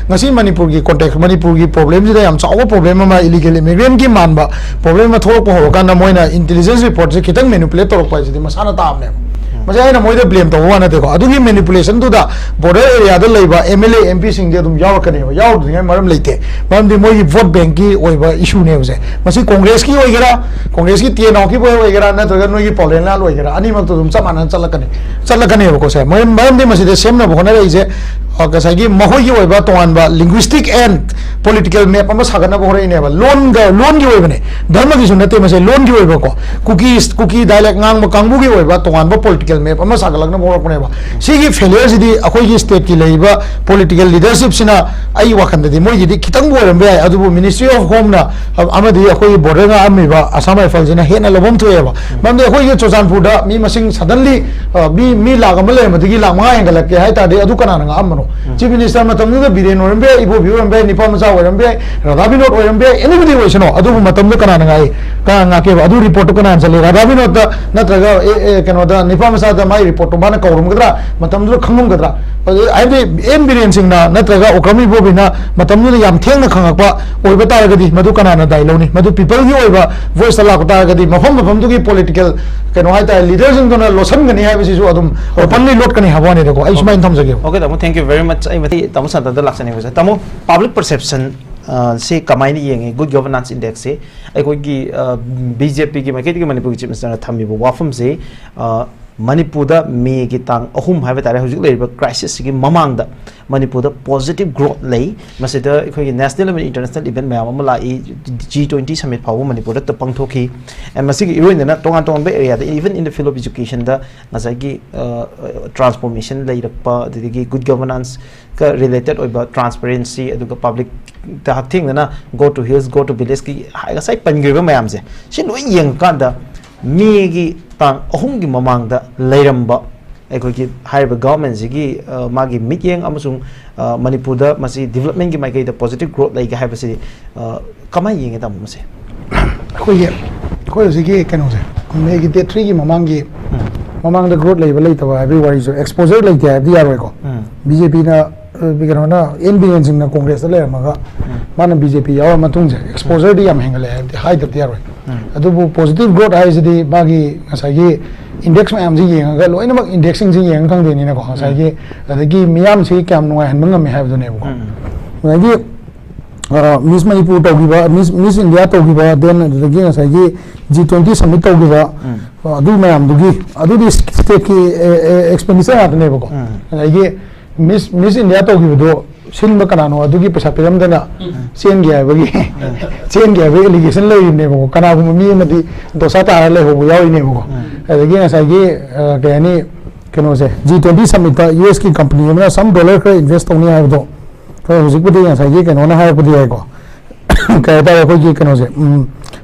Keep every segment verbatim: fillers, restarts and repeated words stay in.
ꯉꯁꯤ ꯃꯅꯤꯄꯨꯔꯒꯤ ꯀꯣꯟꯇꯦꯛꯁ, ꯃꯅꯤꯄꯨꯔꯒꯤ ꯄ꯭ꯔꯣꯕ꯭ꯂꯦꯝꯁꯤꯗ ꯌꯥꯝ ꯆꯥꯎꯕ ꯄ꯭ꯔꯣꯕ꯭ꯂꯦꯝ ꯑꯃ, ꯏꯂꯤꯒꯦꯜ ꯏꯃꯤꯒ꯭ꯔꯦꯟꯒꯤ ꯃꯥꯟꯕ ꯄ꯭ꯔꯣꯕ꯭ꯂꯦꯝ ꯑꯃ ꯊꯣꯛꯂꯛꯄ ꯍꯧꯔꯀꯥꯟꯗ ꯃꯣꯏꯅ ꯏꯟꯇꯦꯂꯤꯖꯦꯟꯁ ꯔꯤꯄꯣꯔꯠꯁꯦ ꯈꯤꯇꯪ ꯃꯦꯅꯤꯄꯨꯂꯦꯠ ꯇꯧꯔꯛꯄ ꯍꯥꯏꯁꯤꯗꯤ ꯃꯁꯥꯅ ꯇꯥꯕꯅꯦꯕ꯫ ꯃꯁꯤ ꯑꯩꯅ ꯃꯣꯏꯗ ꯕ꯭ꯂꯦꯝ ꯇꯧꯕ ꯋꯥ ꯅꯠꯇꯦꯀꯣ꯫ ꯑꯗꯨꯒꯤ ꯃꯦꯅꯤꯄꯨꯂꯦꯁꯟꯗꯨꯗ ꯕꯣꯔꯗꯔ ꯑꯦꯔꯤꯌꯥꯗ ꯂꯩꯕ ꯑꯦꯝ ꯑꯦꯜ ꯑꯦ, ꯑꯦꯝ ꯄꯤꯁꯤꯡꯗꯤ ꯑꯗꯨꯝ ꯌꯥꯎꯔꯛꯀꯅꯦꯕ, ꯌꯥꯎꯗ꯭ꯔꯤꯉꯩ ꯃꯔꯝ ꯂꯩꯇꯦ꯫ ꯃꯔꯝꯗꯤ ꯃꯣꯏꯒꯤ ꯚꯣꯠ ꯕꯦꯡꯀꯤ ꯑꯣꯏꯕ ꯏꯁꯨꯅꯦꯕꯁꯦ꯫ ꯃꯁꯤ ꯀꯣꯡꯒ꯭ꯔꯦꯁꯀꯤ ꯑꯣꯏꯒꯦꯔꯥ, ꯀꯣꯡꯒ꯭ꯔꯦꯁꯀꯤ ꯇꯦꯟ ꯍꯥꯎꯀꯤꯞ ꯑꯣꯏꯒꯦꯔꯥ, ꯅꯠꯇ꯭ꯔꯒ ꯅꯣꯏꯒꯤ ꯄꯥꯎꯂꯦꯟꯂꯥꯜ ꯑꯣꯏꯒꯦꯔꯥ, ꯑꯅꯤꯃꯛꯇ ꯑꯗꯨꯝ ꯆꯞ ꯃꯥꯟꯅꯅ ꯆꯠꯂꯛꯀꯅꯤ, ꯆꯠꯂꯛꯀꯅꯦꯕꯀꯣ꯫ ꯁꯦ, ꯃꯔꯝ, ꯃꯔꯝꯗꯤ ꯃꯁꯤꯗ ꯁꯦꯝꯅꯕ ꯍꯣꯠꯅꯔꯛꯏꯁꯦ, ꯑ, ꯉꯁꯥꯏꯒꯤ ꯃꯈꯣꯏꯒꯤ ꯑꯣꯏꯕ ꯇꯣꯉꯥꯟꯕ linguistic and political map ꯑꯃ ꯁꯥꯒꯠꯅꯕ ꯍꯣꯠꯅꯔꯛꯏꯅꯦꯕ꯫ ꯂꯣꯟꯒ, ꯂꯣꯟꯒꯤ ꯑꯣꯏꯕꯅꯦ, ꯙꯔꯃꯒꯤꯁꯨ ꯅꯠꯇꯦ ꯃꯁꯦ, ꯂꯣꯟꯒꯤ ꯑꯣꯏꯕꯀꯣ꯫ ꯀꯨꯀꯤ, ꯀꯨꯀꯤ dialect ꯉꯥꯡꯕ ꯀꯥꯡꯕꯨꯒꯤ ꯑꯣꯏꯕ ꯇꯣꯉꯥꯟꯕ political map ꯑꯃ ꯁꯥꯒꯠꯂꯛꯅꯕ ꯍꯣꯠꯅꯔꯛꯄꯅꯦꯕ꯫ ꯁꯤꯒꯤ ꯐꯦꯂꯤꯌꯔꯁꯤꯗꯤ ꯑꯩꯈꯣꯏꯒꯤ ꯁ꯭ꯇꯦꯠꯀꯤ ꯂꯩꯔꯤꯕ ꯄꯣꯂꯤꯇꯤꯀꯦꯜ ꯂꯤꯗꯔꯁꯤꯞꯁꯤꯅ, ꯑꯩ ꯋꯥꯈꯜꯗꯗꯤ, ꯃꯣꯏꯒꯤꯗꯤ ꯈꯤꯇꯪꯕꯨ ꯑꯣꯏꯔꯝꯕ ꯌꯥꯏ, ꯑꯗꯨꯕꯨ ꯃꯤꯅꯤꯁꯇ꯭ꯔꯤ ꯑꯣꯐ ꯍꯣꯝꯅ ꯑꯃꯗꯤ ꯑꯩꯈꯣꯏꯒꯤ ꯕꯣꯔꯗꯔ ꯉꯥꯛꯑꯝꯃꯤꯕ ꯑꯁꯥꯝ ꯔꯥꯏꯐꯜꯁꯤꯅ ꯍꯦꯟꯅ ꯂꯧꯐꯝ ꯊꯣꯛꯑꯦꯕ꯫ ꯃꯔꯝꯗꯤ ꯑꯩꯈꯣꯏꯒꯤ ꯆꯨꯔꯆꯥꯟꯄꯨꯔꯗ ꯃꯤ ꯃꯁꯤꯡ suddenly, ꯑ, ꯃꯤ, ꯃꯤ ꯂꯥꯛ ꯑꯃ ꯂꯩꯔꯝꯕꯗꯒꯤ ꯂꯥꯛ ꯃꯉꯥ ꯍꯦꯟꯒꯠꯂꯛꯀꯦ ꯍꯥꯏ ꯇꯥꯔꯗꯤ, ꯑꯗꯨ ꯀꯅꯥꯅ ꯉꯥꯛꯑꯝꯕꯅꯣ? ꯆꯤꯐ ꯃꯤꯅꯤꯁꯇꯔ ꯃꯇꯝꯗꯨꯗ ꯕꯤꯔꯦꯟ ꯑꯣꯏꯔꯝꯕ ꯌꯥꯏ, ꯏꯕꯣꯕꯤ ꯑꯣꯏꯔꯝꯕ ꯌꯥꯏ, ꯅꯤꯄꯥ ꯃꯆꯥ ꯑꯣꯏꯔꯝꯕ ꯌꯥꯏ, ꯔꯥꯙꯥ ꯕꯤꯅꯣꯗ ꯑꯣꯏꯔꯝꯕ ꯌꯥꯏ, anybody ꯑꯣꯏꯁꯅꯣ, ꯑꯗꯨꯕꯨ ꯃꯇꯝꯗꯨ ꯀꯅꯥꯅ ꯉꯥꯛꯏ? ꯀꯅꯥ ꯉꯥꯛꯀꯦꯕ? ꯑꯗꯨ ꯔꯤꯄꯣꯔꯠꯇꯨ ꯀꯅꯥꯅ ꯆꯠꯂꯤ? ꯔꯥꯙꯥ ꯕꯤꯅꯣꯗꯇ ꯅꯠꯇ꯭ꯔꯒ, ꯑꯦ, ꯑꯦ, ꯀꯩꯅꯣꯗ, ꯅꯤꯄꯥ ꯃꯆꯥꯗ ꯃꯥꯏ ꯔꯤꯄꯣꯔꯠꯇꯣ ꯃꯥꯅ ꯀꯧꯔꯝꯒꯗ꯭ꯔꯥ? ꯃꯇꯝꯗꯨꯗ ꯈꯪꯉꯝꯒꯗ꯭ꯔꯥ? ꯑꯗꯨ ꯍꯥꯏꯕꯗꯤ ꯑꯦꯟ ꯕꯤꯔꯦꯟ ꯁꯤꯡꯅ ꯅꯠꯇ꯭ꯔꯒ ꯑꯣꯀ꯭ꯔꯝ ꯏꯕꯣꯕꯤꯅ ꯃꯇꯝꯗꯨꯗ ꯌꯥꯝ ꯊꯦꯡꯅ ꯈꯪꯉꯛꯄ ꯑꯣꯏꯕ ꯇꯥꯔꯒꯗꯤ, ꯃꯗꯨ ꯀꯅꯥꯅ ꯗꯥꯏ ꯂꯧꯅꯤ? ꯃꯗꯨ ꯄꯤꯄꯜꯒꯤ ꯑꯣꯏꯕ ꯚꯣꯏꯁꯇ ꯂꯥꯛꯄ ꯇꯥꯔꯒꯗꯤ, ꯃꯐꯝ ꯃꯐꯝꯗꯨꯒꯤ ꯄꯣꯂꯤꯇꯤꯀꯦꯜ, ꯀꯩꯅꯣ ꯍꯥꯏꯇꯥꯔꯦ, ꯂꯤꯗꯔꯁꯤꯡꯗꯨꯅ ꯂꯣꯠꯁꯤꯟꯒꯅꯤ ꯍꯥꯏꯕꯁꯤꯁꯨ ꯑꯗꯨꯝ ꯑꯣꯄꯟꯂꯤ ꯂꯣꯠꯀꯅꯤ ꯍꯥꯏꯕ ꯋꯥꯅꯤꯗꯀꯣ꯫ ꯑꯩ ꯁꯨꯃꯥꯏꯅ ꯊꯝꯖꯒꯦꯕ꯫ Okay, ꯇꯥꯃꯣ, thank you very much꯫ ꯑꯩ ꯃꯊꯪ ꯇꯥꯃꯣ ꯁꯥꯟꯇꯟꯗ ꯂꯥꯛꯆꯅꯤꯡꯕꯁꯦ꯫ ꯇꯥꯃꯣ, ꯄꯕ꯭ꯂꯤꯛ ꯄꯔꯁꯦꯞꯁꯟ ꯁꯤ ꯀꯃꯥꯏꯅ ꯌꯦꯡꯉꯤ? ꯒꯨꯗ ꯒꯚꯔꯅꯥꯟꯁ ꯏꯟꯗꯦꯛꯁꯁꯤ ꯑꯩꯈꯣꯏꯒꯤ, ꯑ, ꯕꯤ ꯖꯦ ꯄꯤꯒꯤ ꯃꯥꯏꯀꯩꯗꯒꯤ ꯃꯅꯤꯄꯨꯔꯒꯤ ꯆꯤꯐ ꯃꯤꯅꯤꯁꯇꯔꯅ ꯊꯝꯃꯤꯕ ꯋꯥꯐꯝꯁꯤ, ꯑ, ꯃꯅꯤꯄꯨꯔꯗ ꯃꯦꯒꯤ ꯇꯥꯡ ꯑꯍꯨꯝ ꯍꯥꯏꯕ ꯇꯥꯔꯦ, ꯍꯧꯖꯤꯛ ꯂꯩꯔꯤꯕ ꯀ꯭ꯔꯥꯏꯁꯤꯁꯁꯤꯒꯤ ꯃꯃꯥꯡꯗ ꯃꯅꯤꯄꯨꯔꯗ ꯄꯣꯖꯤꯇꯤꯚ ꯒ꯭ꯔꯣꯠ ꯂꯩ꯫ ꯃꯁꯤꯗ ꯑꯩꯈꯣꯏꯒꯤ ꯅꯦꯁꯅꯦꯜ ꯑꯃꯗꯤ ꯏꯟꯇꯔꯅꯦꯁꯅꯦꯜ ꯏꯚꯦꯟꯠ ꯃꯌꯥꯝ ꯑꯃ ꯂꯥꯛꯏ꯫ ꯖꯤ ꯇ꯭ꯋꯦꯟꯇꯤ ꯁꯃꯤꯠ ꯐꯥꯎꯕ ꯃꯅꯤꯄꯨꯔꯗ ꯄꯥꯡꯊꯣꯛꯈꯤ꯫ And ꯃꯁꯤꯒꯤ ꯏꯔꯣꯏꯅꯅ ꯇꯣꯉꯥꯟ ꯇꯣꯉꯥꯟꯕ ꯑꯦꯔꯤꯌꯥꯗ, even in the field of educationꯗ ꯉꯁꯥꯏꯒꯤ, ꯑ, ꯇ꯭ꯔꯥꯟꯁꯐꯣꯔꯃꯦꯁꯟ ꯂꯩꯔꯛꯄ, ꯑꯗꯨꯗꯒꯤ ꯒꯨꯗ ꯒꯚꯔꯅꯥꯟꯁꯀ ꯔꯤꯂꯦꯇꯦꯠ ꯑꯣꯏꯕ ꯇ꯭ꯔꯥꯟꯁꯄꯦꯔꯦꯟꯁꯤ, ꯑꯗꯨꯒ ꯄꯕ꯭ꯂꯤꯛꯇ ꯍꯛꯊꯦꯡꯅꯅ go to hills, go to villageꯀꯤ ꯉꯁꯥꯏ ꯄꯟꯈ꯭ꯔꯤꯕ ꯃꯌꯥꯝꯁꯦ, ꯁꯤ ꯂꯣꯏ ꯌꯦꯡꯉꯀꯥꯟꯗ ꯃꯦꯒꯤ ꯇꯥꯡ ꯑꯍꯨꯝꯒꯤ ꯃꯃꯥꯡꯗ ꯂꯩꯔꯝꯕ ꯑꯩꯈꯣꯏꯒꯤ ꯍꯥꯏꯔꯤꯕ ꯒꯚꯔꯟꯃꯦꯟꯁꯤꯒꯤ, ꯑ, ꯃꯥꯒꯤ ꯃꯤꯠꯌꯦꯡ ꯑꯃꯁꯨꯡ, ꯑ, ꯃꯅꯤꯄꯨꯔꯗ ꯃꯁꯤ ꯗꯤꯕꯂꯞꯃꯦꯟꯒꯤ ꯃꯥꯏꯀꯩꯗ ꯄꯣꯖꯤꯇꯤꯚ ꯒ꯭ꯔꯣꯠ ꯂꯩꯒꯦ ꯍꯥꯏꯕꯁꯤꯗꯤ, ꯑ, ꯀꯃꯥꯏꯅ ꯌꯦꯡꯉꯦ, ꯇꯥꯃꯣ, ꯃꯁꯦ? ꯑꯩꯈꯣꯏꯒꯤ, ꯑꯩꯈꯣꯏ ꯍꯧꯖꯤꯛꯀꯤ ꯀꯩꯅꯣꯁꯦ, ꯃꯦꯒꯤ ꯗꯦꯠ ꯊ꯭ꯔꯤꯒꯤ ꯃꯃꯥꯡꯒꯤ, ꯎꯝ꯫ ꯃꯃꯥꯡꯗ ꯒ꯭ꯔꯣꯠ ꯂꯩꯕ ꯂꯩꯇꯕ ꯍꯥꯏꯕꯒꯤ ꯋꯥꯔꯤꯁꯨ, ꯑꯦꯛꯁꯄꯣꯖꯔ ꯂꯩꯇꯦ ꯍꯥꯏꯕꯗꯤ ꯌꯥꯔꯣꯏꯀꯣ꯫ ꯎꯝ꯫ ꯕꯤ ꯖꯦ ꯄꯤꯅ ꯀꯩꯅꯣꯅ, ꯑꯦꯟ ꯕꯤꯔꯦꯟ ꯁꯤꯡꯅ ꯀꯣꯡꯒ꯭ꯔꯦꯁꯇ ꯂꯩꯔꯝꯃꯒ ꯃꯥꯅ ꯕꯤ ꯖꯦ ꯄꯤ ꯌꯥꯎꯔ ꯃꯇꯨꯡꯁꯦ ꯑꯦꯛꯁꯄꯣꯖꯔꯗꯤ ꯌꯥꯝ ꯍꯦꯟꯒꯠꯂꯛꯑꯦ ꯍꯥꯏꯕꯗꯤ ꯍꯥꯏꯗꯕꯗꯤ ꯌꯥꯔꯣꯏ꯫ ꯑꯗꯨꯕꯨ ꯄꯣꯖꯤꯇꯤꯚ ꯒ꯭ꯔꯣꯠ ꯍꯥꯏꯁꯤꯗꯤ ꯃꯥꯒꯤ ꯉꯁꯥꯏꯒꯤ ꯏꯟꯗꯦꯛꯁ ꯃꯌꯥꯝꯁꯤ ꯌꯦꯡꯉꯒ, ꯂꯣꯏꯅꯃꯛ ꯏꯟꯗꯦꯛꯁꯁꯤꯡꯁꯤ ꯌꯦꯡꯉ ꯈꯪꯗꯣꯏꯅꯤꯅꯀꯣ, ꯉꯁꯥꯏꯒꯤ ꯑꯗꯒꯤ ꯃꯤꯌꯥꯝꯁꯤ ꯀꯌꯥꯝ ꯅꯨꯡꯉꯥꯏꯍꯟꯕ ꯉꯝꯃꯦ ꯍꯥꯏꯕꯗꯨꯅꯦꯕꯀꯣ꯫ ꯉꯁꯥꯏꯒꯤ ꯃꯤꯁ ꯃꯅꯤꯄꯨꯔ ꯇꯧꯈꯤꯕ, ꯃꯤꯁ ꯃꯤꯁ ꯏꯟꯗꯤꯌꯥ ꯇꯧꯈꯤꯕ, ꯗꯦꯟ ꯑꯗꯨꯗꯒꯤ ꯉꯁꯥꯏꯒꯤ ꯖꯤ ꯇ꯭ꯋꯦꯟꯇꯤ ꯁꯝꯃꯤꯠ ꯇꯧꯈꯤꯕ, ꯑꯗꯨ ꯃꯌꯥꯝꯗꯨꯒꯤ, ꯑꯗꯨꯗꯤ ꯁ꯭ꯇꯦꯠꯀꯤ ꯑꯦꯛꯁꯄꯦꯟꯗꯤꯆꯔ ꯉꯥꯛꯇꯅꯦꯕꯀꯣ꯫ ꯉꯁꯥꯏꯒꯤ ꯃꯤꯁ ꯃꯤꯁ ꯏꯟꯗꯤꯌꯥ ꯇꯧꯈꯤꯕꯗꯣ ꯁꯤꯟꯕ ꯀꯅꯥꯅꯣ ꯑꯗꯨꯒꯤ ꯄꯩꯁꯥ ꯄꯤꯔꯝꯗꯅ ꯆꯦꯟꯒꯦ ꯍꯥꯏꯕꯒꯤ ꯆꯦꯟꯒꯦ ꯍꯥꯏꯕꯒꯤ ꯑꯦꯂꯤꯒꯦꯁꯟ ꯂꯩꯔꯤꯕꯅꯦꯕꯀꯣ꯫ ꯀꯅꯥꯒꯨꯝꯕ ꯃꯤ ꯑꯃꯗꯤ ꯗꯣꯁꯥ ꯇꯥꯔ ꯂꯩꯍꯧꯕ ꯌꯥꯎꯔꯤꯅꯦꯕꯀꯣ꯫ ꯑꯗꯒꯤ ꯉꯁꯥꯏꯒꯤ ꯑ, ꯀꯩ ꯍꯥꯏꯅꯤ, ꯀꯩꯅꯣꯁꯦ, ꯖꯤ ꯇ꯭ꯋꯦꯟꯇꯤ ꯁꯝꯃꯤꯠꯇ ꯌꯨ ꯑꯦꯁꯀꯤ ꯀꯝꯄꯅꯤ ꯑꯃꯅ ꯁꯝ ꯗꯣꯂꯔ ꯈꯔ ꯏꯟꯚꯦꯁ ꯇꯧꯅꯤ ꯍꯥꯏꯕꯗꯣ, ꯍꯣꯏ, ꯍꯧꯖꯤꯛꯄꯨꯗꯤ ꯉꯁꯥꯏꯒꯤ ꯀꯩꯅꯣꯅ ꯍꯥꯏꯔꯛꯄꯗꯤ ꯌꯥꯏꯀꯣ, ꯀꯩ ꯍꯥꯏꯇꯥꯔꯦ, ꯑꯩꯈꯣꯏꯒꯤ ꯀꯩꯅꯣꯁꯦ,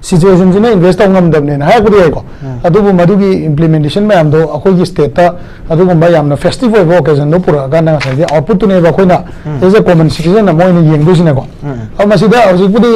ꯁꯤꯆꯨꯋꯦꯁꯟꯁꯤꯅ ꯏꯟꯚꯦꯁ ꯇꯧ ꯉꯝꯗꯕꯅꯦꯅ ꯍꯥꯏꯔꯛꯄꯗꯤ ꯌꯥꯏꯀꯣ꯫ ꯑꯗꯨꯕꯨ ꯃꯗꯨꯒꯤ ꯏꯝꯄ꯭ꯂꯤꯃꯦꯟꯇꯦꯁꯟ ꯃꯌꯥꯝꯗꯣ ꯑꯩꯈꯣꯏꯒꯤ ꯁ꯭ꯇꯦꯠꯇ ꯑꯗꯨꯒꯨꯝꯕ ꯌꯥꯝꯅ ꯐꯦꯁꯇꯤꯚ ꯑꯣꯏꯕ ꯑꯣꯀꯦꯖꯟꯗꯣ ꯄꯨꯔꯛꯑꯀꯥꯟꯗ ꯉꯁꯥꯏꯒꯤ ꯑꯥꯎꯠꯄꯨꯠꯇꯨꯅꯦꯕ ꯑꯩꯈꯣꯏꯅ as a common citizen ꯑꯃ ꯑꯣꯏꯅ ꯌꯦꯡꯗꯣꯏꯁꯤꯅꯀꯣ꯫ ꯑꯗꯣ ꯃꯁꯤꯗ ꯍꯧꯖꯤꯛꯄꯨꯗꯤ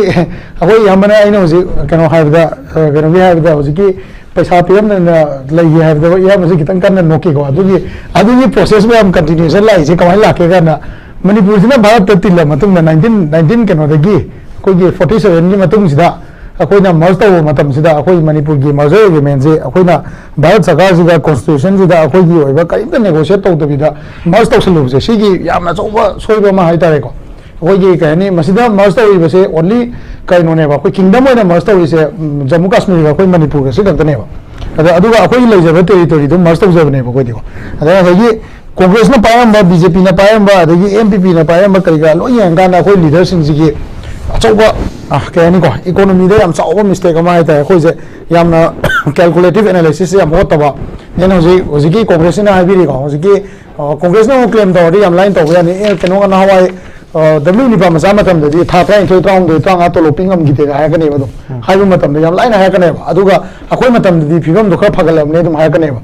ꯑꯩꯈꯣꯏ ꯏꯌꯥꯝꯕꯅ, ꯑꯩꯅ ꯍꯧꯖꯤꯛ ꯀꯩꯅꯣ ꯍꯥꯏꯕꯗ, ꯑ, ꯀꯩꯅꯣꯒꯤ ꯍꯥꯏꯕꯗ, ꯍꯧꯖꯤꯛꯀꯤ ꯄꯩꯁꯥ ꯄꯤꯔꯝꯗꯅ ꯂꯩꯒꯦ ꯍꯥꯏꯕꯗꯣ ꯏꯌꯥꯝꯕꯁꯦ ꯈꯤꯇꯪ ꯀꯟꯅ ꯅꯣꯛꯈꯤꯀꯣ꯫ ꯑꯗꯨꯒꯤ, ꯑꯗꯨꯒꯤ ꯄ꯭ꯔꯣꯁꯦꯁ ꯃꯌꯥꯝ ꯀꯟꯇꯤꯅ꯭ꯌꯨꯁꯟ ꯂꯥꯛꯏꯁꯦ ꯀꯃꯥꯏꯅ ꯂꯥꯛꯀꯦ ꯀꯥꯟꯗ, ꯃꯅꯤꯄꯨꯔꯁꯤꯅ ꯚꯥꯔꯠꯇ ꯇꯤꯜꯂ ꯃꯇꯨꯡꯗ, ꯅꯥꯏꯟꯇꯤꯟ ꯅꯥꯏꯟꯇꯤꯟ ꯀꯩꯅꯣꯗꯒꯤ, ꯑꯩꯈꯣꯏꯒꯤ ꯐꯣꯔꯇꯤ ꯁꯚꯦꯟꯒꯤ ꯃꯇꯨꯡꯁꯤꯗ ꯑꯩꯈꯣꯏꯅ ꯃꯔꯖ ꯇꯧꯕ ꯃꯇꯝꯁꯤꯗ, ꯑꯩꯈꯣꯏ ꯃꯅꯤꯄꯨꯔꯒꯤ ꯃꯔꯖꯔ ꯑꯦꯒ꯭ꯔꯤꯃꯦꯟꯁꯦ ꯑꯩꯈꯣꯏꯅ ꯚꯥꯔꯠ ꯁꯔꯀꯥꯔꯁꯤꯒ ꯀꯣꯟꯁꯇꯤꯇ꯭ꯌꯨꯁꯟꯁꯤꯗ ꯑꯩꯈꯣꯏꯒꯤ ꯑꯣꯏꯕ ꯀꯔꯤꯝꯇ ꯅꯦꯒꯣꯁꯤꯌꯦꯠ ꯇꯧꯗꯕꯤꯗ ꯃꯔꯖ ꯇꯧꯁꯜꯂꯨꯕꯁꯦ, ꯁꯤꯒꯤ ꯌꯥꯝꯅ ꯑꯆꯧꯕ ꯁꯣꯏꯕ ꯑꯃ ꯍꯥꯏꯇꯥꯔꯦꯀꯣ꯫ ꯑꯩꯈꯣꯏꯒꯤ ꯀꯩ ꯍꯥꯏꯅꯤ, ꯃꯁꯤꯗ ꯃꯔꯖ ꯇꯧꯔꯤꯕꯁꯦ ꯑꯣꯟꯂꯤ ꯀꯩꯅꯣꯅꯦꯕ, ꯑꯩꯈꯣꯏ ꯀꯤꯡꯗꯝ ꯑꯣꯏꯅ ꯃꯔꯖ ꯇꯧꯔꯤꯁꯦ, ꯎꯝ, ꯖꯝꯃꯨ ꯀꯥꯁꯃꯤꯔꯒ ꯑꯩꯈꯣꯏ ꯃꯅꯤꯄꯨꯔꯒ ꯁꯤ ꯈꯛꯇꯅꯦꯕ꯫ ꯑꯗ, ꯑꯗꯨꯒ ꯑꯩꯈꯣꯏꯒꯤ ꯂꯩꯖꯕ ꯇꯦꯔꯤꯇꯣꯔꯤꯗꯣ ꯃꯔꯖ ꯇꯧꯖꯕꯅꯦꯕ ꯑꯩꯈꯣꯏꯗꯤꯀꯣ꯫ ꯑꯗ ꯉꯁꯥꯏꯒꯤ ꯀꯣꯡꯒ꯭ꯔꯦꯁꯅ ꯄꯥꯏꯔꯝꯕ, ꯕꯤ ꯖꯦ ꯄꯤꯅ ꯄꯥꯏꯔꯝꯕ, ꯑꯗꯒꯤ ꯑꯦꯟ ꯄꯤ ꯄꯤꯅ ꯄꯥꯏꯔꯝꯕ ꯀꯔꯤ ꯀꯔꯥ ꯂꯣꯏ ꯌꯦꯡꯉꯀꯥꯟꯗ ꯑꯩꯈꯣꯏ ꯂꯤꯗꯔꯁꯤꯡꯁꯤꯒꯤ ꯑꯆꯧꯕ, ꯑ, ꯀꯩ ꯍꯥꯏꯅꯤꯀꯣ, ꯏꯀꯣꯅꯣꯃꯤꯗ ꯌꯥꯝ ꯆꯥꯎꯕ ꯃꯤꯁꯇꯦꯛ ꯑꯃ ꯍꯥꯏꯇꯥꯔꯦ꯫ ꯑꯩꯈꯣꯏꯁꯦ ꯌꯥꯝꯅ ꯀꯦꯜꯀꯨꯂꯦꯇꯤꯚ ꯑꯦꯅꯥꯂꯥꯏꯁꯤꯁꯁꯦ ꯌꯥꯝ ꯍꯣꯠꯇꯕ꯫ ꯑꯩꯅ ꯍꯧꯖꯤꯛ, ꯍꯧꯖꯤꯛꯀꯤ ꯀꯣꯡꯒ꯭ꯔꯦꯁꯁꯤꯅ ꯍꯥꯏꯕꯤꯔꯤꯀꯣ, ꯍꯧꯖꯤꯛꯀꯤ, ꯑ, ꯀꯣꯡꯒ꯭ꯔꯦꯁꯅ ꯑꯃꯨꯛ ꯀ꯭ꯂꯦꯝ ꯇꯧꯔꯗꯤ ꯌꯥꯝ ꯂꯥꯏꯅ ꯇꯧꯕ ꯌꯥꯅꯤ꯫ ꯑꯦ, ꯀꯩꯅꯣ, ꯅꯍꯥꯟꯋꯥꯏ, ꯑ, ꯗꯕ꯭ꯂꯤꯎ ꯅꯤꯄꯥ ꯃꯆꯥ ꯃꯇꯝꯗꯗꯤ ꯊꯥ ꯇꯔꯥꯅꯤꯊꯣꯏ, ꯇꯔꯥꯍꯨꯝꯗꯣꯏ, ꯇꯔꯥꯃꯉꯥ ꯇꯣꯂꯣꯞ ꯄꯤ ꯉꯝꯈꯤꯗꯦꯒ ꯍꯥꯏꯔꯛꯀꯅꯦꯕ ꯑꯗꯨꯝ꯫ ꯍꯥꯏꯕ ꯃꯇꯝꯗ ꯌꯥꯝ ꯂꯥꯏꯅ ꯍꯥꯏꯔꯛꯀꯅꯦꯕ꯫ ꯑꯗꯨꯒ ꯑꯩꯈꯣꯏ ꯃꯇꯝꯗꯗꯤ ꯐꯤꯕꯝꯗꯣ ꯈꯔ ꯐꯒꯠꯂꯕꯅꯦ ꯑꯗꯨꯝ ꯍꯥꯏꯔꯛꯀꯅꯦꯕ꯫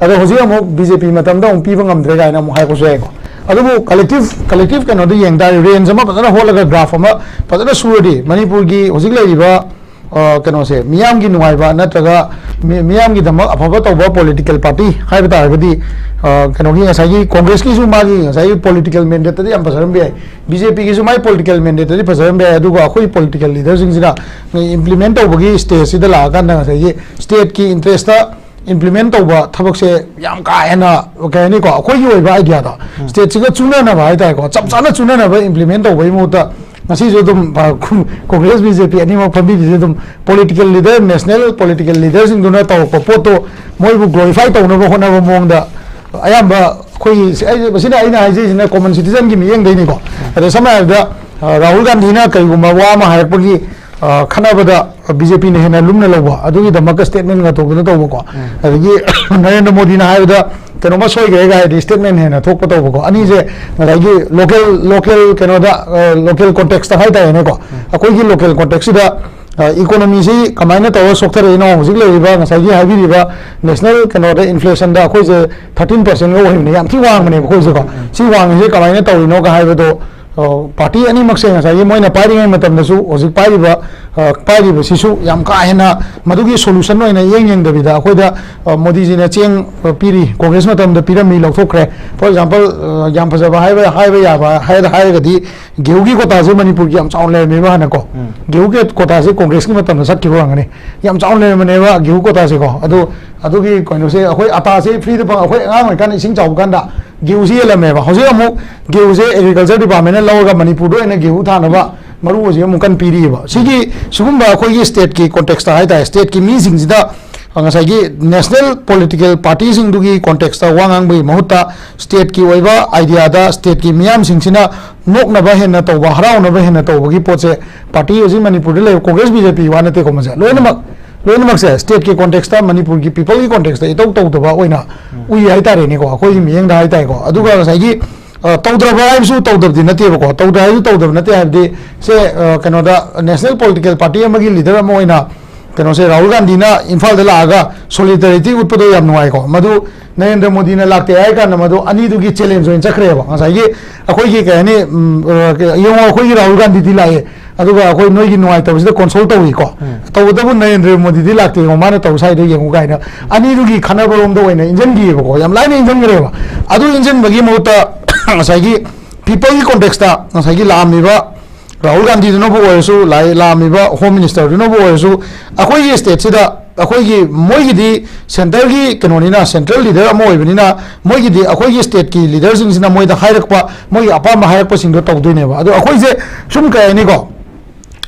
ꯑꯗꯣ ꯍꯧꯖꯤꯛ ꯑꯃꯨꯛ ꯕꯤ ꯖꯦ ꯄꯤ ꯃꯇꯝꯗ ꯑꯃꯨꯛ ꯄꯤꯕ ꯉꯝꯗ꯭ꯔꯦ ꯀꯥꯏꯅ ꯑꯃꯨꯛ ꯍꯥꯏꯔꯛꯄꯁꯨ ꯌꯥꯏꯀꯣ꯫ ꯑꯗꯨꯕꯨ ꯀꯂꯦꯛꯇꯤꯚ, ꯀꯂꯦꯛꯇꯤꯚ ꯀꯩꯅꯣꯗ ꯌꯦꯡ ꯇꯥꯔꯗꯤ, ꯔꯦꯟꯖ ꯑꯃ ꯐꯖꯅ ꯍꯣꯠꯂꯒ ꯒ꯭ꯔꯥꯐ ꯑꯃ ꯐꯖꯅ ꯁꯨꯔꯗꯤ, ꯃꯅꯤꯄꯨꯔꯒꯤ ꯍꯧꯖꯤꯛ ꯂꯩꯔꯤꯕ ꯑ, ꯀꯩꯅꯣꯁꯦ, ꯃꯤꯌꯥꯝꯒꯤ ꯅꯨꯡꯉꯥꯏꯕ ꯅꯠꯇ꯭ꯔꯒ ꯃꯤ-, ꯃꯤꯌꯥꯝꯒꯤꯗꯃꯛ ꯑꯐꯕ ꯇꯧꯕ ꯄꯣꯂꯤꯇꯤꯀꯦꯜ ꯄꯥꯔꯇꯤ ꯍꯥꯏꯕ ꯇꯥꯔꯒꯗꯤ, ꯑ, ꯀꯩꯅꯣꯒꯤ ꯉꯁꯥꯏꯒꯤ ꯀꯣꯡꯒ꯭ꯔꯦꯁꯀꯤꯁꯨ ꯃꯥꯒꯤ ꯉꯁꯥꯏꯒꯤ ꯄꯣꯂꯤꯇꯤꯀꯦꯜ ꯃꯦꯟꯗꯦꯠꯇꯗꯤ ꯌꯥꯝ ꯐꯖꯔꯝꯕ ꯌꯥꯏ, ꯕꯤ ꯖꯦ ꯄꯤꯒꯤꯁꯨ ꯃꯥꯏ ꯄꯣꯂꯤꯇꯤꯀꯦꯜ ꯃꯦꯟꯗꯦꯠꯇꯗꯤ ꯐꯖꯔꯝꯕ ꯌꯥꯏ, ꯑꯗꯨꯒ ꯑꯩꯈꯣꯏ ꯄꯣꯂꯤꯇꯤꯀꯦꯜ ꯂꯤꯗꯔꯁꯤꯡꯁꯤꯅ ꯏꯝꯄ꯭ꯂꯤꯃꯦꯟ ꯇꯧꯕꯒꯤ ꯁ꯭ꯇꯦꯖꯁꯤꯗ ꯂꯥꯛꯑꯀꯥꯟꯗ ꯉꯁꯥꯏꯒꯤ ꯁ꯭ꯇꯦꯠꯀꯤ ꯏꯟꯇꯔꯦꯁꯇ ꯏꯝꯄ꯭ꯂꯤꯃꯦꯟ ꯇꯧꯕ ꯊꯕꯛꯁꯦ ꯌꯥꯝ ꯀꯥ ꯍꯦꯟꯅ, ꯀꯩ ꯍꯥꯏꯅꯤꯀꯣ, ꯑꯩꯈꯣꯏꯒꯤ ꯑꯣꯏꯕ ꯑꯥꯏꯗꯤꯌꯥꯗꯣ, ꯎꯝ꯫ ꯁ꯭ꯇꯦꯠꯁꯤꯒ ꯆꯨꯅꯅꯕ ꯍꯥꯏꯇꯥꯔꯦꯀꯣ, ꯆꯞ ꯆꯥꯅ ꯆꯨꯅꯅꯕ ꯏꯝꯄ꯭ꯂꯤꯃꯦꯟ ꯇꯧꯕꯒꯤ ꯃꯍꯨꯠꯇ ꯉꯁꯤꯁꯨ ꯑꯗꯨꯝ, ꯑ, ꯀꯣꯡꯒ꯭ꯔꯦꯁ, ꯕꯤ ꯖꯦ ꯄꯤ ꯑꯅꯤꯃꯛ ꯐꯝꯕꯤꯔꯤꯁꯦ ꯑꯗꯨꯝ ꯄꯣꯂꯤꯇꯤꯀꯦꯜ ꯂꯤꯗꯔ, ꯅꯦꯁꯅꯦꯜ ꯄꯣꯂꯤꯇꯤꯀꯦꯜ ꯂꯤꯗꯔꯁꯤꯡꯗꯨꯅ ꯇꯧꯔꯛꯄ ꯄꯣꯠꯇꯣ ꯃꯣꯏꯕꯨ ꯒ꯭ꯂꯣꯔꯤꯐꯥꯏ ꯇꯧꯅꯕ ꯍꯣꯠꯅꯕ ꯃꯑꯣꯡꯗ ꯑꯌꯥꯝꯕ ꯑꯩꯈꯣꯏ, ꯑꯩ, ꯃꯁꯤꯅ ꯑꯩꯅ ꯍꯥꯏꯖꯔꯤꯁꯤꯅ ꯀꯣꯃꯟ ꯁꯤꯇꯤꯖꯟꯒꯤ ꯃꯤꯠꯌꯦꯡꯗꯩꯅꯤꯀꯣ꯫ ꯑꯗ ꯁꯝꯅ ꯍꯥꯏꯔꯕꯗ, ꯑ, ꯔꯥꯍꯨꯜ ꯒꯥꯟꯙꯤꯅ ꯀꯔꯤꯒꯨꯝꯕ ꯋꯥ ꯑꯃ ꯍꯥꯏꯔꯛꯄꯒꯤ, ꯑ, ꯈꯠꯅꯕꯗ ꯕꯤ ꯖꯦ ꯄꯤꯅ ꯍꯦꯟꯅ ꯂꯨꯝꯅ ꯂꯧꯕ, ꯑꯗꯨꯒꯤꯗꯃꯛꯇ ꯁ꯭ꯇꯦꯠꯃꯦꯟꯒ ꯊꯣꯛꯇꯅ ꯇꯧꯕꯀꯣ꯫ ꯎꯝ꯫ ꯑꯗꯒꯤ ꯅꯔꯦꯟꯗ꯭ꯔ ꯃꯣꯗꯤꯅ ꯍꯥꯏꯕꯗ ꯀꯩꯅꯣꯝꯃ ꯁꯣꯏꯈ꯭ꯔꯦꯒ ꯍꯥꯏꯗꯤ ꯁ꯭ꯇꯦꯠꯃꯦꯟ ꯍꯦꯟꯅ ꯊꯣꯛꯄ ꯇꯧꯕꯀꯣ꯫ ꯑꯅꯤꯁꯦ ꯉꯁꯥꯏꯒꯤ ꯂꯣꯀꯦꯜ, ꯂꯣꯀꯦꯜ ꯀꯩꯅꯣꯗ, ꯑ, ꯂꯣꯀꯦꯜ ꯀꯣꯟꯇꯦꯛꯁꯇ ꯍꯥꯏꯇꯥꯔꯦꯅꯦꯀꯣ꯫ ꯎꯝ꯫ ꯑꯩꯈꯣꯏꯒꯤ ꯂꯣꯀꯦꯜ ꯀꯣꯟꯇꯦꯛꯁꯁꯤꯗ, ꯑ, ꯏꯀꯣꯅꯣꯃꯤꯁꯤ ꯀꯃꯥꯏꯅ ꯇꯧꯔꯒ ꯁꯣꯛꯊꯔꯛꯏꯅꯣ, ꯍꯧꯖꯤꯛ ꯂꯩꯔꯤꯕ ꯉꯁꯥꯏꯒꯤ ꯍꯥꯏꯕꯤꯔꯤꯕ ꯅꯦꯁꯅꯦꯜ ꯀꯩꯅꯣꯗ ꯏꯟꯐ꯭ꯂꯦꯁꯟꯗ ꯑꯩꯈꯣꯏꯁꯦ ꯊꯥꯔꯇꯤꯟ ꯄꯥꯔꯁꯦꯟꯒ ꯑꯣꯏꯕꯅꯦ, ꯌꯥꯝ ꯊꯤ ꯋꯥꯡꯕꯅꯦꯕ ꯑꯩꯈꯣꯏꯁꯦꯀꯣ꯫ ꯎꯝ꯫ ꯁꯤ ꯋꯥꯡꯉꯤꯁꯦ ꯀꯃꯥꯏꯅ ꯇꯧꯔꯤꯅꯣꯒ ꯍꯥꯏꯕꯗꯣ, ꯑ, ꯄꯥꯔꯇꯤ ꯑꯅꯤꯃꯛꯁꯦ ꯉꯁꯥꯏꯒꯤ ꯃꯣꯏꯅ ꯄꯥꯏꯔꯤꯉꯩ ꯃꯇꯝꯗꯁꯨ ꯍꯧꯖꯤꯛ ꯄꯥꯏꯔꯤꯕ, ꯑ, ꯄꯥꯏꯔꯤꯕꯁꯤꯁꯨ ꯌꯥꯝ ꯀꯥ ꯍꯦꯟꯅ ꯃꯗꯨꯒꯤ ꯁꯣꯂꯨꯁꯟ ꯑꯣꯏꯅ ꯏꯌꯦꯡ ꯌꯦꯡꯗꯕꯤꯗ ꯑꯩꯈꯣꯏꯗ, ꯑ, ꯃꯣꯗꯤꯖꯤꯅ ꯆꯦꯡ, ꯑ, ꯄꯤꯔꯤ, ꯀꯣꯡꯒ꯭ꯔꯦꯁ ꯃꯇꯝꯗ ꯄꯤꯔꯝꯃꯤ, ꯂꯧꯊꯣꯛꯈ꯭ꯔꯦ꯫ For example, ꯑ, ꯌꯥꯝ ꯐꯖꯕ ꯍꯥꯏꯕ, ꯍꯥꯏꯕ ꯌꯥꯕ ꯍꯥꯏꯔ-, ꯍꯥꯏꯔꯒꯗꯤ ꯒꯦꯍꯨꯒꯤ ꯀꯣꯇꯥꯁꯦ ꯃꯅꯤꯄꯨꯔꯒꯤ ꯌꯥꯝ ꯆꯥꯎꯅ ꯂꯩꯔꯝꯃꯦꯕ ꯍꯥꯟꯅꯀꯣ꯫ ꯎꯝ꯫ ꯒꯦꯍꯨꯒꯤ ꯀꯣꯇꯥꯁꯦ ꯀꯣꯡꯒ꯭ꯔꯦꯁꯀꯤ ꯃꯇꯝꯗ ꯆꯠꯈꯤꯕ ꯑꯣꯏꯔꯝꯒꯅꯤ꯫ ꯌꯥꯝ ꯆꯥꯎꯅ ꯂꯩꯔꯝꯕꯅꯦꯕ ꯒꯦꯍꯨ ꯀꯣꯇꯥꯁꯦꯀꯣ꯫ ꯑꯗꯣ ꯑꯗꯨꯒꯤ ꯀꯩꯅꯣꯁꯦ ꯑꯩꯈꯣꯏ ꯑꯇꯥꯁꯦ ꯐ꯭ꯔꯤꯗ ꯐꯪ-, ꯑꯩꯈꯣꯏ ꯑꯉꯥꯡ ꯑꯣꯏꯔꯤꯀꯥꯟꯗ ꯏꯁꯤꯡ ꯆꯥꯎꯕ ꯀꯥꯟꯗ ꯒꯦꯍꯨꯁꯤ ꯌꯦꯜꯂꯝꯃꯦꯕ꯫ ꯍꯧꯖꯤꯛ ꯑꯃꯨꯛ ꯒꯦꯍꯨꯁꯦ ꯑꯦꯒ꯭ꯔꯤꯀꯜꯆꯔ ꯗꯤꯄꯥꯔꯠꯃꯦꯟꯅ ꯂꯧꯔꯒ ꯃꯅꯤꯄꯨꯔꯗ ꯑꯣꯏꯅ ꯒꯦꯍꯨ ꯊꯥꯅꯕ ꯃꯔꯨ ꯍꯧꯖꯤꯛ ꯑꯃꯨꯛ ꯀꯟꯅ ꯄꯤꯔꯤꯑꯕ꯫ ꯁꯤꯒꯤ, ꯁꯤꯒꯨꯝꯕ ꯑꯩꯈꯣꯏꯒꯤ ꯁ꯭ꯇꯦꯠꯀꯤ ꯀꯣꯟꯇꯦꯛꯁꯇ ꯍꯥꯏꯇꯥꯔꯦ, ꯁ꯭ꯇꯦꯠꯀꯤ ꯃꯤꯁꯤꯡꯁꯤꯗ ꯉꯁꯥꯏꯒꯤ ꯅꯦꯁꯅꯦꯜ ꯄꯣꯂꯤꯇꯤꯀꯦꯜ ꯄꯥꯔꯇꯤꯁꯤꯡꯗꯨꯒꯤ ꯀꯣꯟꯇꯦꯛꯁꯇ ꯋꯥ ꯉꯥꯡꯕꯒꯤ ꯃꯍꯨꯠꯇ ꯁ꯭ꯇꯦꯠꯀꯤ ꯑꯣꯏꯕ ꯑꯥꯏꯗꯤꯌꯥꯗ ꯁ꯭ꯇꯦꯠꯀꯤ ꯃꯤꯌꯥꯝꯁꯤꯡꯁꯤꯅ ꯅꯣꯛꯅꯕ ꯍꯦꯟꯅ ꯇꯧꯕ, ꯍꯔꯥꯎꯅꯕ ꯍꯦꯟꯅ ꯇꯧꯕꯒꯤ ꯄꯣꯠꯁꯦ ꯄꯥꯔꯇꯤ ꯍꯧꯖꯤꯛ ꯃꯅꯤꯄꯨꯔꯗ ꯂꯩꯕ ꯀꯣꯡꯒ꯭ꯔꯦꯁ, ꯕꯤ ꯖꯦ ꯄꯤ ꯋꯥ ꯅꯠꯇꯦꯀꯣ, ꯃꯁꯦ ꯂꯣꯏꯅꯃꯛ, ꯂꯣꯏꯅꯃꯛꯁꯦ ꯁ꯭ꯇꯦꯠꯀꯤ ꯀꯣꯟꯇꯦꯛꯁꯇ, ꯃꯅꯤꯄꯨꯔꯒꯤ ꯄꯤꯄꯜꯒꯤ ꯀꯣꯟꯇꯦꯛꯁꯇ ꯏꯇꯧ ꯇꯧꯗꯕ ꯑꯣꯏꯅ ꯎꯏ ꯍꯥꯏꯇꯥꯔꯦꯅꯦꯀꯣ, ꯑꯩꯈꯣꯏꯒꯤ ꯃꯤꯠꯌꯦꯡꯗ ꯍꯥꯏꯇꯥꯔꯦꯀꯣ꯫ ꯑꯗꯨꯒ ꯉꯁꯥꯏꯒꯤ, ꯑ, ꯇꯧꯗ꯭ꯔꯕ ꯍꯥꯏꯕꯁꯨ ꯇꯧꯗꯕꯗꯤ ꯅꯠꯇꯦꯕꯀꯣ, ꯇꯧꯗ꯭ꯔꯦ ꯍꯥꯏꯕꯁꯨ ꯇꯧꯗꯕ ꯅꯠꯇꯦ, ꯍꯥꯏꯕꯗꯤ ꯁꯦ, ꯑ, ꯀꯩꯅꯣꯗ ꯅꯦꯁꯅꯦꯜ ꯄꯣꯂꯤꯇꯤꯀꯦꯜ ꯄꯥꯔꯇꯤ ꯑꯃꯒꯤ ꯂꯤꯗꯔ ꯑꯃ ꯑꯣꯏꯅ ꯀꯩꯅꯣꯁꯦ, ꯔꯥꯍꯨꯜ ꯒꯥꯟꯙꯤꯅ ꯏꯝꯐꯥꯜꯗ ꯂꯥꯛꯑꯒ solidarity ꯎꯠꯄꯗꯣ ꯌꯥꯝ ꯅꯨꯡꯉꯥꯏꯀꯣ꯫ ꯃꯗꯨ ꯅꯔꯦꯟꯗ꯭ꯔ ꯃꯣꯗꯤꯅ ꯂꯥꯛꯇꯦ ꯍꯥꯏ ꯀꯥꯟꯗ ꯃꯗꯨ ꯑꯅꯤꯗꯨꯒꯤ challenge ꯑꯣꯏꯅ ꯆꯠꯈ꯭ꯔꯦꯕ꯫ ꯉꯁꯥꯏꯒꯤ ꯑꯩꯈꯣꯏꯒꯤ ꯀꯩ ꯍꯥꯏꯅꯤ, ꯎꯝ, ꯑ, ꯌꯦꯡꯉꯣ, ꯑꯩꯈꯣꯏꯒꯤ ꯔꯥꯍꯨꯜ ꯒꯥꯟꯙꯤꯗꯤ ꯂꯥꯛꯑꯦ, ꯑꯗꯨꯒ ꯑꯩꯈꯣꯏ ꯅꯣꯏꯒꯤ ꯅꯨꯡꯉꯥꯏꯇꯕꯁꯤꯗ console ꯇꯧꯏꯀꯣ꯫ ꯎꯝ꯫ ꯇꯧꯕꯇꯕꯨ ꯅꯔꯦꯟꯗ꯭ꯔ ꯃꯣꯗꯤꯗꯤ ꯂꯥꯛꯇꯦ, ꯌꯦꯡꯉꯣ, ꯃꯥꯅ ꯇꯧ ꯁꯥꯏꯗꯣ ꯌꯦꯡꯉꯨ ꯀꯥꯏꯅ ꯑꯅꯤꯗꯨꯒꯤ ꯈꯠꯅꯕꯔꯣꯝꯗ ꯑꯣꯏꯅ ꯏꯟꯖꯟꯈꯤꯑꯕꯀꯣ, ꯌꯥꯝ ꯂꯥꯏꯅ ꯏꯟꯖꯟꯈ꯭ꯔꯦꯕ꯫ ꯑꯗꯨ ꯏꯟꯖꯟꯕꯒꯤ ꯃꯍꯨꯠꯇ ꯉꯁꯥꯏꯒꯤ people ꯒꯤ context ꯇ ꯉꯁꯥꯏꯒꯤ ꯂꯥꯛꯑꯝꯃꯤꯕ ꯔꯥꯍꯨꯜ ꯒꯥꯟꯙꯤꯗꯨꯅꯕꯨ ꯑꯣꯏꯔꯁꯨ, ꯂꯥꯏ-, ꯂꯥꯛꯑꯝꯃꯤꯕ home minister ꯗꯨꯅꯕꯨ ꯑꯣꯏꯔꯁꯨ, ꯑꯩꯈꯣꯏꯒꯤ state ꯁꯤꯗ ꯑꯩꯈꯣꯏꯒꯤ, ꯃꯣꯏꯒꯤꯗꯤ centre ꯒꯤ ꯀꯩꯅꯣꯅꯤꯅ, central leader ꯑꯃ ꯑꯣꯏꯕꯅꯤꯅ, ꯃꯣꯏꯒꯤꯗꯤ ꯑꯩꯈꯣꯏꯒꯤ state ꯀꯤ leader ꯁꯤꯡꯁꯤꯅ ꯃꯣꯏꯗ ꯍꯥꯏꯔꯛꯄ, ꯃꯣꯏꯒꯤ ꯑꯄꯥꯝꯕ ꯍꯥꯏꯔꯛꯄꯁꯤꯡꯗꯣ ꯇꯧꯗꯣꯏꯅꯦꯕ꯫ ꯑꯗꯣ ꯑꯩꯈꯣꯏꯁꯦ ꯁꯨꯝ ꯀꯩ ꯍꯥꯏꯅꯤꯀꯣ,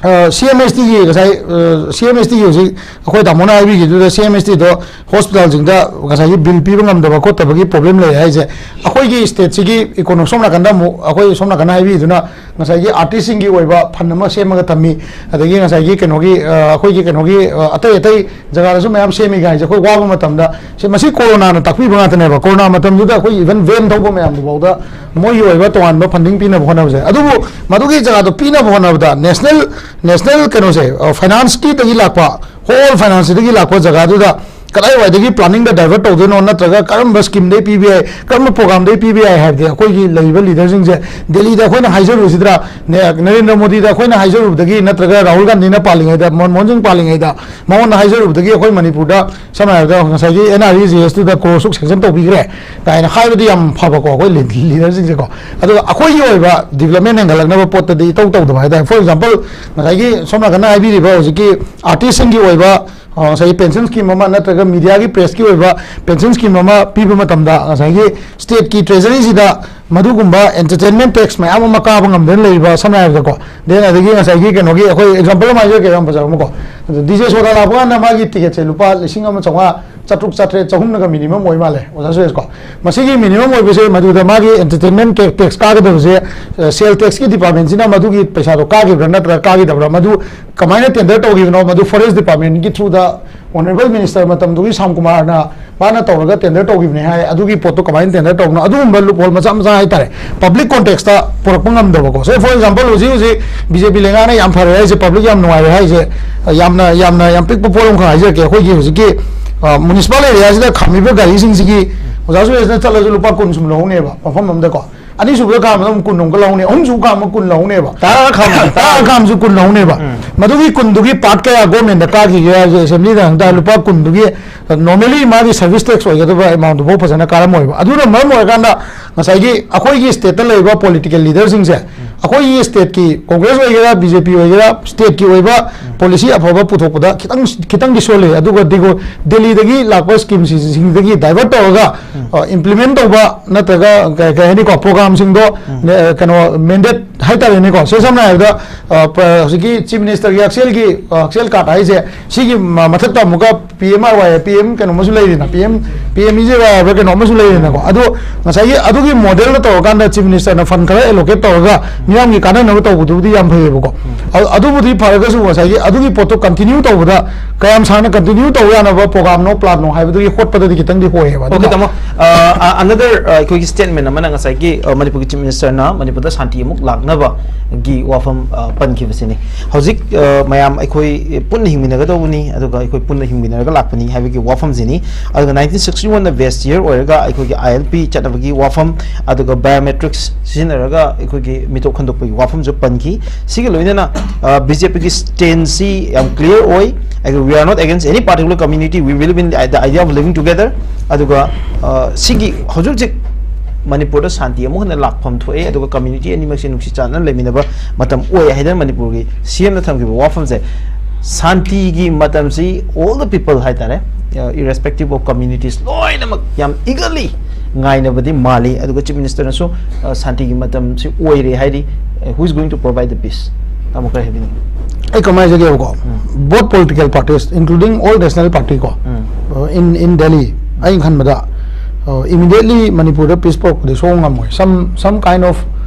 ꯑ, C M S T ꯒꯤ ꯉꯁꯥꯏ, ꯑ, C M S T ꯒꯤ ꯍꯧꯖꯤꯛ ꯑꯩꯈꯣꯏ ꯇꯥꯃꯣꯅ ꯍꯥꯏꯕꯤꯈꯤꯗꯨꯗ, C M S T ꯗꯣ hospital ꯁꯤꯡꯗ ꯉꯁꯥꯏꯒꯤ bill ꯄꯤꯕ ꯉꯝꯗꯕ ꯈꯣꯠꯇꯕꯒꯤ problem ꯂꯩ ꯍꯥꯏꯁꯦ, ꯑꯩꯈꯣꯏꯒꯤ state ꯁꯤꯒꯤ econo-, ꯁꯣꯝ ꯅꯥꯀꯟꯗ ꯑꯃꯨꯛ, ꯑꯩꯈꯣꯏ ꯁꯣꯝ ꯅꯥꯀꯟꯗ ꯍꯥꯏꯕꯤꯗꯨꯅ ꯉꯁꯥꯏꯒꯤ artist ꯁꯤꯡꯒꯤ ꯑꯣꯏꯕ fund ꯑꯃ ꯁꯦꯝꯃꯒ ꯊꯝꯃꯤ, ꯑꯗꯒꯤ ꯉꯁꯥꯏꯒꯤ ꯀꯩꯅꯣꯒꯤ, ꯑ, ꯑꯩꯈꯣꯏꯒꯤ ꯀꯩꯅꯣꯒꯤ, ꯑ, ꯑꯇꯩ ꯑꯇꯩ ꯖꯒꯥꯗꯁꯨ ꯃꯌꯥꯝ ꯁꯦꯝꯃꯤ ꯀꯥꯏꯁꯦ ꯑꯩꯈꯣꯏ ꯋꯥꯕ ꯃꯇꯝꯗ, ꯁꯤ, ꯃꯁꯤ ꯀꯣꯔꯣꯅꯥꯅ ꯇꯥꯛꯄꯤꯕ ꯉꯥꯛꯇꯅꯦꯕ꯫ ꯀꯣꯔꯣꯅꯥ ꯃꯇꯝꯗꯨꯗ ꯑꯩꯈꯣꯏ even van ꯊꯧꯕ ꯃꯌꯥꯝꯗꯨꯐꯥꯎꯗ ꯃꯣꯏꯒꯤ ꯑꯣꯏꯕ ꯇꯣꯉꯥꯟꯕ funding ꯄꯤꯅꯕ ꯍꯣꯠꯅꯕꯁꯦ꯫ ꯑꯗꯨꯕꯨ ꯃꯗꯨꯒꯤ ꯖꯒꯥꯗꯣ ꯄꯤꯅꯕ ꯍꯣꯠꯅꯕꯗ national, national ꯀꯩꯅꯣꯁꯦ, ꯑ, finance ꯀꯤꯗꯒꯤ ꯂꯥꯛꯄ, whole finance ꯁꯤꯗꯒꯤ ꯂꯥꯛꯄ ꯖꯒꯥꯗꯨꯗ ꯀꯗꯥꯏꯋꯥꯏꯗꯒꯤ planning ꯗ divert ꯇꯧꯗꯣꯏꯅꯣ, ꯅꯠꯇ꯭ꯔꯒ ꯀꯔꯝꯕ scheme ꯗꯩ ꯄꯤꯕ ꯌꯥꯏ, ꯀꯔꯝꯕ program ꯗꯩ ꯄꯤꯕ ꯌꯥꯏ ꯍꯥꯏꯕꯗꯤ ꯑꯩꯈꯣꯏꯒꯤ ꯂꯩꯔꯤꯕ leader ꯁꯤꯡꯁꯦ ꯗꯦꯜꯂꯤꯗ ꯑꯩꯈꯣꯏꯅ ꯍꯥꯏꯖꯔꯨꯁꯤꯗ꯭ꯔꯥ, ꯅꯦ-, ꯅꯔꯦꯟꯗ꯭ꯔ ꯃꯣꯗꯤꯗ ꯑꯩꯈꯣꯏꯅ ꯍꯥꯏꯖꯔꯨꯕꯗꯒꯤ, ꯅꯠꯇ꯭ꯔꯒ ꯔꯥꯍꯨꯜ ꯒꯥꯟꯙꯤꯅ ꯄꯥꯜꯂꯤꯉꯩꯗ, ꯃꯟꯃꯣꯍꯟ ꯁꯤꯡ ꯄꯥꯜꯂꯤꯉꯩꯗ ꯃꯉꯣꯟꯗ ꯍꯥꯏꯖꯔꯨꯕꯗꯒꯤ ꯑꯩꯈꯣꯏ ꯃꯅꯤꯄꯨꯔꯗ ꯁꯝꯅ ꯍꯥꯏꯔꯕꯗ ꯉꯁꯥꯏꯒꯤ N R E G S ꯇꯨꯗ crore ꯑꯁꯨꯛ sanction ꯇꯧꯕꯤꯈ꯭ꯔꯦ ꯀꯥꯏꯅ ꯍꯥꯏꯕꯗꯤ ꯌꯥꯝ ꯐꯕꯀꯣ, ꯑꯩꯈꯣꯏ leader ꯁꯤꯡꯁꯦꯀꯣ꯫ ꯑꯗꯨꯒ ꯑꯩꯈꯣꯏꯒꯤ ꯑꯣꯏꯕ development ꯍꯦꯟꯒꯠꯂꯛꯅꯕ ꯄꯣꯠꯇꯗꯤ ꯏꯇꯧ ꯇꯧꯗꯕ ꯍꯥꯏꯇꯥꯔꯦ꯫ For example, ꯉꯁꯥꯏꯒꯤ ꯁꯣꯝ ꯅꯥꯀꯟꯗ ꯍꯥꯏꯕꯤꯔꯤꯕ ꯍꯧꯖꯤꯛꯀꯤ artist ꯁꯤꯡꯒꯤ ꯑꯣꯏꯕ, ꯑ, ꯉꯁꯥꯏꯒꯤ pension scheme ꯑꯃ ꯅꯠꯇ꯭ꯔꯒ media ꯒꯤ press ꯀꯤ ꯑꯣꯏꯕ pension scheme ꯑꯃ ꯄꯤꯕ ꯃꯇꯝꯗ ꯉꯁꯥꯏꯒꯤ state ꯀꯤ treasury ꯁꯤꯗ ꯃꯗꯨꯒꯨꯝꯕ entertainment tax ꯃꯌꯥꯝ ꯑꯃ ꯀꯥꯕ ꯉꯝꯗꯅ ꯂꯩꯔꯤꯕ, ꯁꯝꯅ ꯍꯥꯏꯔꯕꯗꯀꯣ, then ꯑꯗꯒꯤ ꯉꯁꯥꯏꯒꯤ ꯀꯩꯅꯣꯒꯤ ꯑꯩꯈꯣꯏ example ꯑꯃ ꯍꯥꯏꯖꯔꯛꯀꯦ, ꯌꯥꯝ ꯐꯖꯕ ꯑꯃꯀꯣ, ꯑꯗꯣ D J ꯁꯣꯗꯥ ꯂꯥꯛꯄ ꯀꯥꯟꯗ ꯃꯥꯒꯤ ticket ꯁꯦ ꯂꯨꯄꯥ ꯂꯤꯁꯤꯡ ꯑꯃ ꯆꯥꯝꯃꯉꯥ, ꯆꯥꯇ꯭ꯔꯨꯛ, ꯆꯥꯇ꯭ꯔꯦꯠ, ꯆꯍꯨꯝꯅꯒ minimum ꯑꯣꯏ ꯃꯥꯜꯂꯦ, ꯑꯣꯖꯥ ꯁꯨꯔꯦꯁꯀꯣ꯫ ꯃꯁꯤꯒꯤ minimum ꯑꯣꯏꯕꯁꯦ ꯃꯗꯨꯗ ꯃꯥꯒꯤ entertainment tax ꯀꯥꯒꯗꯕꯁꯦ, ꯑ, sale tax ꯀꯤ department ꯁꯤꯅ ꯃꯗꯨꯒꯤ ꯄꯩꯁꯥꯗꯣ ꯀꯥꯈꯤꯕ꯭ꯔꯥ ꯅꯠꯇ꯭ꯔꯒ ꯀꯥꯈꯤꯗꯕ꯭ꯔꯥ, ꯃꯗꯨ ꯀꯃꯥꯏꯅ tender ꯇꯧꯈꯤꯕꯅꯣ, ꯃꯗꯨ forest department ꯀꯤ through ꯗ Honourable Minister ꯃꯇꯝꯗꯨꯒꯤ ꯁ꯭ꯌꯥꯝ ꯀꯨꯃꯥꯔꯅ ꯃꯥꯅ ꯇꯧꯔꯒ tender ꯇꯧꯈꯤꯕꯅꯦ ꯍꯥꯏ꯫ ꯑꯗꯨꯒꯤ ꯄꯣꯠꯇꯣ ꯀꯃꯥꯏꯅ tender ꯇꯧꯕꯅꯣ, ꯑꯗꯨꯒꯨꯝꯕ loophole ꯃꯆꯥ ꯃꯆꯥ ꯍꯥꯏꯇꯥꯔꯦ, public context ꯄꯨꯔꯛꯄ ꯉꯝꯗꯕꯀꯣ꯫ Say for example, ꯍꯧꯖꯤꯛ ꯍꯧꯖꯤꯛ B J P ꯂꯩꯉꯥꯛꯅ ꯌꯥꯝ ꯐꯔꯦ ꯍꯥꯏꯁꯦ, public ꯌꯥꯝ ꯅꯨꯡꯉꯥꯏꯔꯦ ꯍꯥꯏꯁꯦ, ꯌꯥꯝꯅ ꯌꯥꯝꯅ ꯌꯥꯝ ꯄꯤꯛꯄ ꯄꯣꯠ ꯑꯃꯈꯛ ꯍꯥꯏꯖꯔꯛꯀꯦ꯫ ꯑꯩꯈꯣꯏꯒꯤ ꯍꯧꯖꯤꯛꯀꯤ municipal area ꯁꯤꯗ ꯈꯥꯝꯃꯤꯕ ꯒꯥꯔꯤꯁꯤꯡꯁꯤꯒꯤ, ꯑꯣꯖꯥ ꯁꯨꯔꯦꯁꯅ ꯆꯠꯂꯁꯨ ꯂꯨꯄꯥ ꯀꯨꯟ ꯁꯨꯝ ꯂꯧꯅꯦꯕ ꯃꯐꯝ ꯑꯃꯗꯀꯣ꯫ ꯑꯅꯤꯁꯨꯕꯗ ꯈꯥꯝꯕꯗ ꯑꯃꯨꯛ ꯀꯨꯟ ꯑꯃꯨꯛꯀ ꯂꯧꯅꯤ, ꯑꯍꯨꯝꯁꯨꯕ ꯈꯥꯝꯕ ꯀꯨꯟ ꯂꯧꯅꯦꯕ꯫ ꯇꯔꯥ ꯈꯥꯝꯕ, ꯇꯔꯥ ꯈꯥꯝꯕꯁꯨ ꯀꯨꯟ ꯂꯧꯅꯦꯕ꯫ ꯃꯗꯨꯒꯤ ꯀꯨꯟꯗꯨꯒꯤ part ꯀꯌꯥ government ꯗ ꯀꯥꯈꯤꯒꯦ ꯍꯥꯏꯕꯁꯦ assembly ꯗ ꯍꯪ ꯇꯥꯔꯦ, ꯂꯨꯄꯥ ꯀꯨꯟꯗꯨꯒꯤ normally ꯃꯥꯒꯤ service tax ꯑꯣꯏꯒꯗꯕ amount ꯗꯨꯐꯥꯎ ꯐꯖꯅ ꯀꯥꯔꯝꯃꯣꯏꯕ꯫ ꯑꯗꯨꯅ ꯃꯔꯝ ꯑꯣꯏꯔꯀꯥꯟꯗ ꯉꯁꯥꯏꯒꯤ ꯑꯩꯈꯣꯏꯒꯤ state ꯇ ꯂꯩꯔꯤꯕ political leader ꯁꯤꯡꯁꯦ, ꯑꯩꯈꯣꯏꯒꯤ state ꯀꯤ Congress ꯑꯣꯏꯒꯦꯔꯥ, B J P ꯑꯣꯏꯒꯦꯔꯥ, state ꯀꯤ ꯑꯣꯏꯕ policy ꯑꯐꯕ ꯄꯨꯊꯣꯛꯄꯗ ꯈꯤꯇꯪ, ꯈꯤꯇꯪꯗꯤ ꯁꯣꯜꯂꯤ꯫ ꯑꯗꯨꯒ ꯗꯤꯒꯣ-, ꯗꯦꯜꯂꯤꯗꯒꯤ ꯂꯥꯛꯄ scheme ꯁꯤꯡꯗꯒꯤ divert ꯇꯧꯔꯒ, ꯑ, implement ꯇꯧꯕ ꯅꯠꯇ꯭ꯔꯒ ꯀꯩ, ꯀꯩ ꯍꯥꯏꯅꯤꯀꯣ, program ꯁꯤꯡꯗꯣ, ꯅꯦ-, ꯀꯩꯅꯣ, mandate ꯍꯥꯏꯇꯥꯔꯦꯅꯦꯀꯣ꯫ ꯁꯦ ꯁꯝꯅ ꯍꯥꯏꯔꯕꯗ, ꯑ, ꯄ-, ꯍꯧꯖꯤꯛꯀꯤ Chief Minister ꯒꯤ ꯍꯛꯁꯦꯜꯒꯤ, ꯑ, ꯍꯛꯁꯦꯜ card ꯍꯥꯏꯁꯦ, ꯁꯤꯒꯤ ꯃ-, ꯃꯊꯛꯇ ꯑꯃꯨꯛꯀ P M R Y, P M ꯀꯩꯅꯣ ꯑꯃꯁꯨ ꯂꯩꯔꯤꯅ, P M, P M E G Y ꯍꯥꯏꯕ꯭ꯔꯥ ꯀꯩꯅꯣ ꯑꯃꯁꯨ ꯂꯩꯔꯤꯅꯀꯣ꯫ ꯑꯗꯣ ꯉꯁꯥꯏꯒꯤ ꯑꯗꯨꯒꯤ model ꯗ ꯇꯧꯔꯀꯥꯟꯗ Chief Minister ꯅ fund ꯈꯔ allocate ꯇꯧꯔꯒ ꯃꯤꯌꯥꯝꯒꯤ ꯀꯥꯟꯅꯅꯕ ꯇꯧꯕꯗꯨꯕꯨꯗꯤ ꯌꯥꯝ ꯐꯩꯌꯦꯕꯀꯣ꯫ ꯑ-, ꯑꯗꯨꯕꯨꯗꯤ ꯐꯔꯒꯁꯨ ꯉꯁꯥꯏꯒꯤ ꯑꯗꯨꯒꯤ ꯄꯣꯠꯇꯣ continue ꯇꯧꯕꯗ ꯀꯌꯥꯝ ꯁꯥꯡꯅ continue ꯇꯧꯕ ꯌꯥꯅꯕ program ꯅꯣ, plan ꯅꯣ ꯍꯥꯏꯕꯗꯨꯒꯤ ꯍꯣꯠꯄꯗꯗꯤ ꯈꯤꯇꯪꯗꯤ ꯍꯣꯏꯌꯦꯕ꯫ OK, ꯑꯗꯨꯅ ꯇꯥꯃꯣ, ꯑ, ꯑ, another, ꯑ, ꯑꯩꯈꯣꯏꯒꯤ statement ꯑꯃꯅ ꯉꯁꯥꯏꯒꯤ, ꯑ, ꯃꯅꯤꯄꯨꯔꯒꯤ Chief Minister ꯅ ꯃꯅꯤꯄꯨꯔꯗ ꯁꯥꯟꯇꯤ ꯑꯃꯨꯛ ꯂꯥꯛꯅꯕꯒꯤ ꯋꯥꯐꯝ, ꯑ, ꯄꯟꯈꯤꯕꯁꯤꯅꯤ꯫ ꯍꯧꯖꯤꯛ, ꯑ, ꯃꯌꯥꯝ ꯑꯩꯈꯣꯏ ꯄꯨꯟꯅ ꯍꯤꯡꯃꯤꯟꯅꯒꯗꯧꯕꯅꯤ, ꯑꯗꯨꯒ ꯑꯩꯈꯣꯏ ꯄꯨꯟꯅ ꯍꯤꯡꯃꯤꯟꯅꯔꯒ ꯂꯥꯛꯄꯅꯤ ꯍꯥꯏꯕꯒꯤ ꯋꯥꯐꯝꯁꯤꯅꯤ꯫ ꯑꯗꯨꯒ nineteen sixty one ꯅ best year ꯑꯣꯏꯔꯒ ꯑꯩꯈꯣꯏꯒꯤ I L P ꯆꯠꯅꯕꯒꯤ ꯋꯥꯐꯝ, ꯑꯗꯨꯒ biometrics ꯁꯤꯖꯤꯟꯅꯔꯒ ꯑꯩꯈꯣꯏꯒꯤ ꯃꯤꯇꯣꯞ ꯈꯟꯗꯣꯛꯄꯒꯤ ꯋꯥꯐꯝꯁꯨ ꯄꯟꯈꯤ꯫ ꯁꯤꯒ ꯂꯣꯏꯅꯅ, ꯑ, B J P ꯒꯤ stance ꯁꯤ ꯌꯥꯝ clear ꯑꯣꯏ꯫ ꯑꯩꯈꯣꯏ, we are not against any particular community, we believe in the idea of living together꯫ ꯑꯗꯨꯒ, ꯑ, ꯁꯤꯒꯤ ꯍꯧꯖꯤꯛ ꯍꯧꯖꯤꯛ ꯃꯅꯤꯄꯨꯔꯗ ꯁꯥꯟꯇꯤ ꯑꯃꯨꯛ ꯍꯟꯅ ꯂꯥꯛꯐꯝ ꯊꯣꯛꯑꯦ, ꯑꯗꯨꯒ community ꯑꯅꯤꯃꯛꯁꯦ ꯅꯨꯡꯁꯤ ꯆꯥꯟꯅꯅ ꯂꯩꯃꯤꯟꯅꯕ ꯃꯇꯝ ꯑꯣꯏ ꯍꯥꯏꯗꯅ ꯃꯅꯤꯄꯨꯔꯒꯤ C M ꯅ ꯊꯝꯈꯤꯕ ꯋꯥꯐꯝꯁꯦ, ꯁꯥꯟꯇꯤꯒꯤ ꯃꯇꯝꯁꯤ all the people ꯍꯥꯏꯇꯥꯔꯦ, ꯑ, irrespective of communities, ꯂꯣꯏꯅꯃꯛ ꯌꯥꯝ eagerly ꯉꯥꯏꯅꯕꯗꯤ ꯃꯥꯜꯂꯤ꯫ ꯑꯗꯨꯒ Chief Minister ꯅꯁꯨ, ꯑ, ꯁꯥꯟꯇꯤꯒꯤ ꯃꯇꯝꯁꯤ ꯑꯣꯏꯔꯦ ꯍꯥꯏꯔꯤ꯫ ꯑ, who is going to provide the peace? ꯇꯥꯃꯣ ꯈꯔ ꯍꯥꯏꯕꯤꯅꯤꯡꯉꯤ꯫ ꯑꯩ ꯀꯃꯥꯏꯅ ꯍꯥꯏꯖꯒꯦꯕꯀꯣ, ꯎꯝ꯫ Both political parties, including all national party ꯀꯣ, ꯎꯝ꯫ ꯑ, in, in Delhi, ꯑꯩꯅ ꯈꯟꯕꯗ, ꯑ, immediately ꯃꯅꯤꯄꯨꯔꯗ peace ꯄꯨꯔꯛꯄꯗꯤ ꯁꯣꯛ ꯉꯝꯃꯣꯏ꯫ Some, some kind of,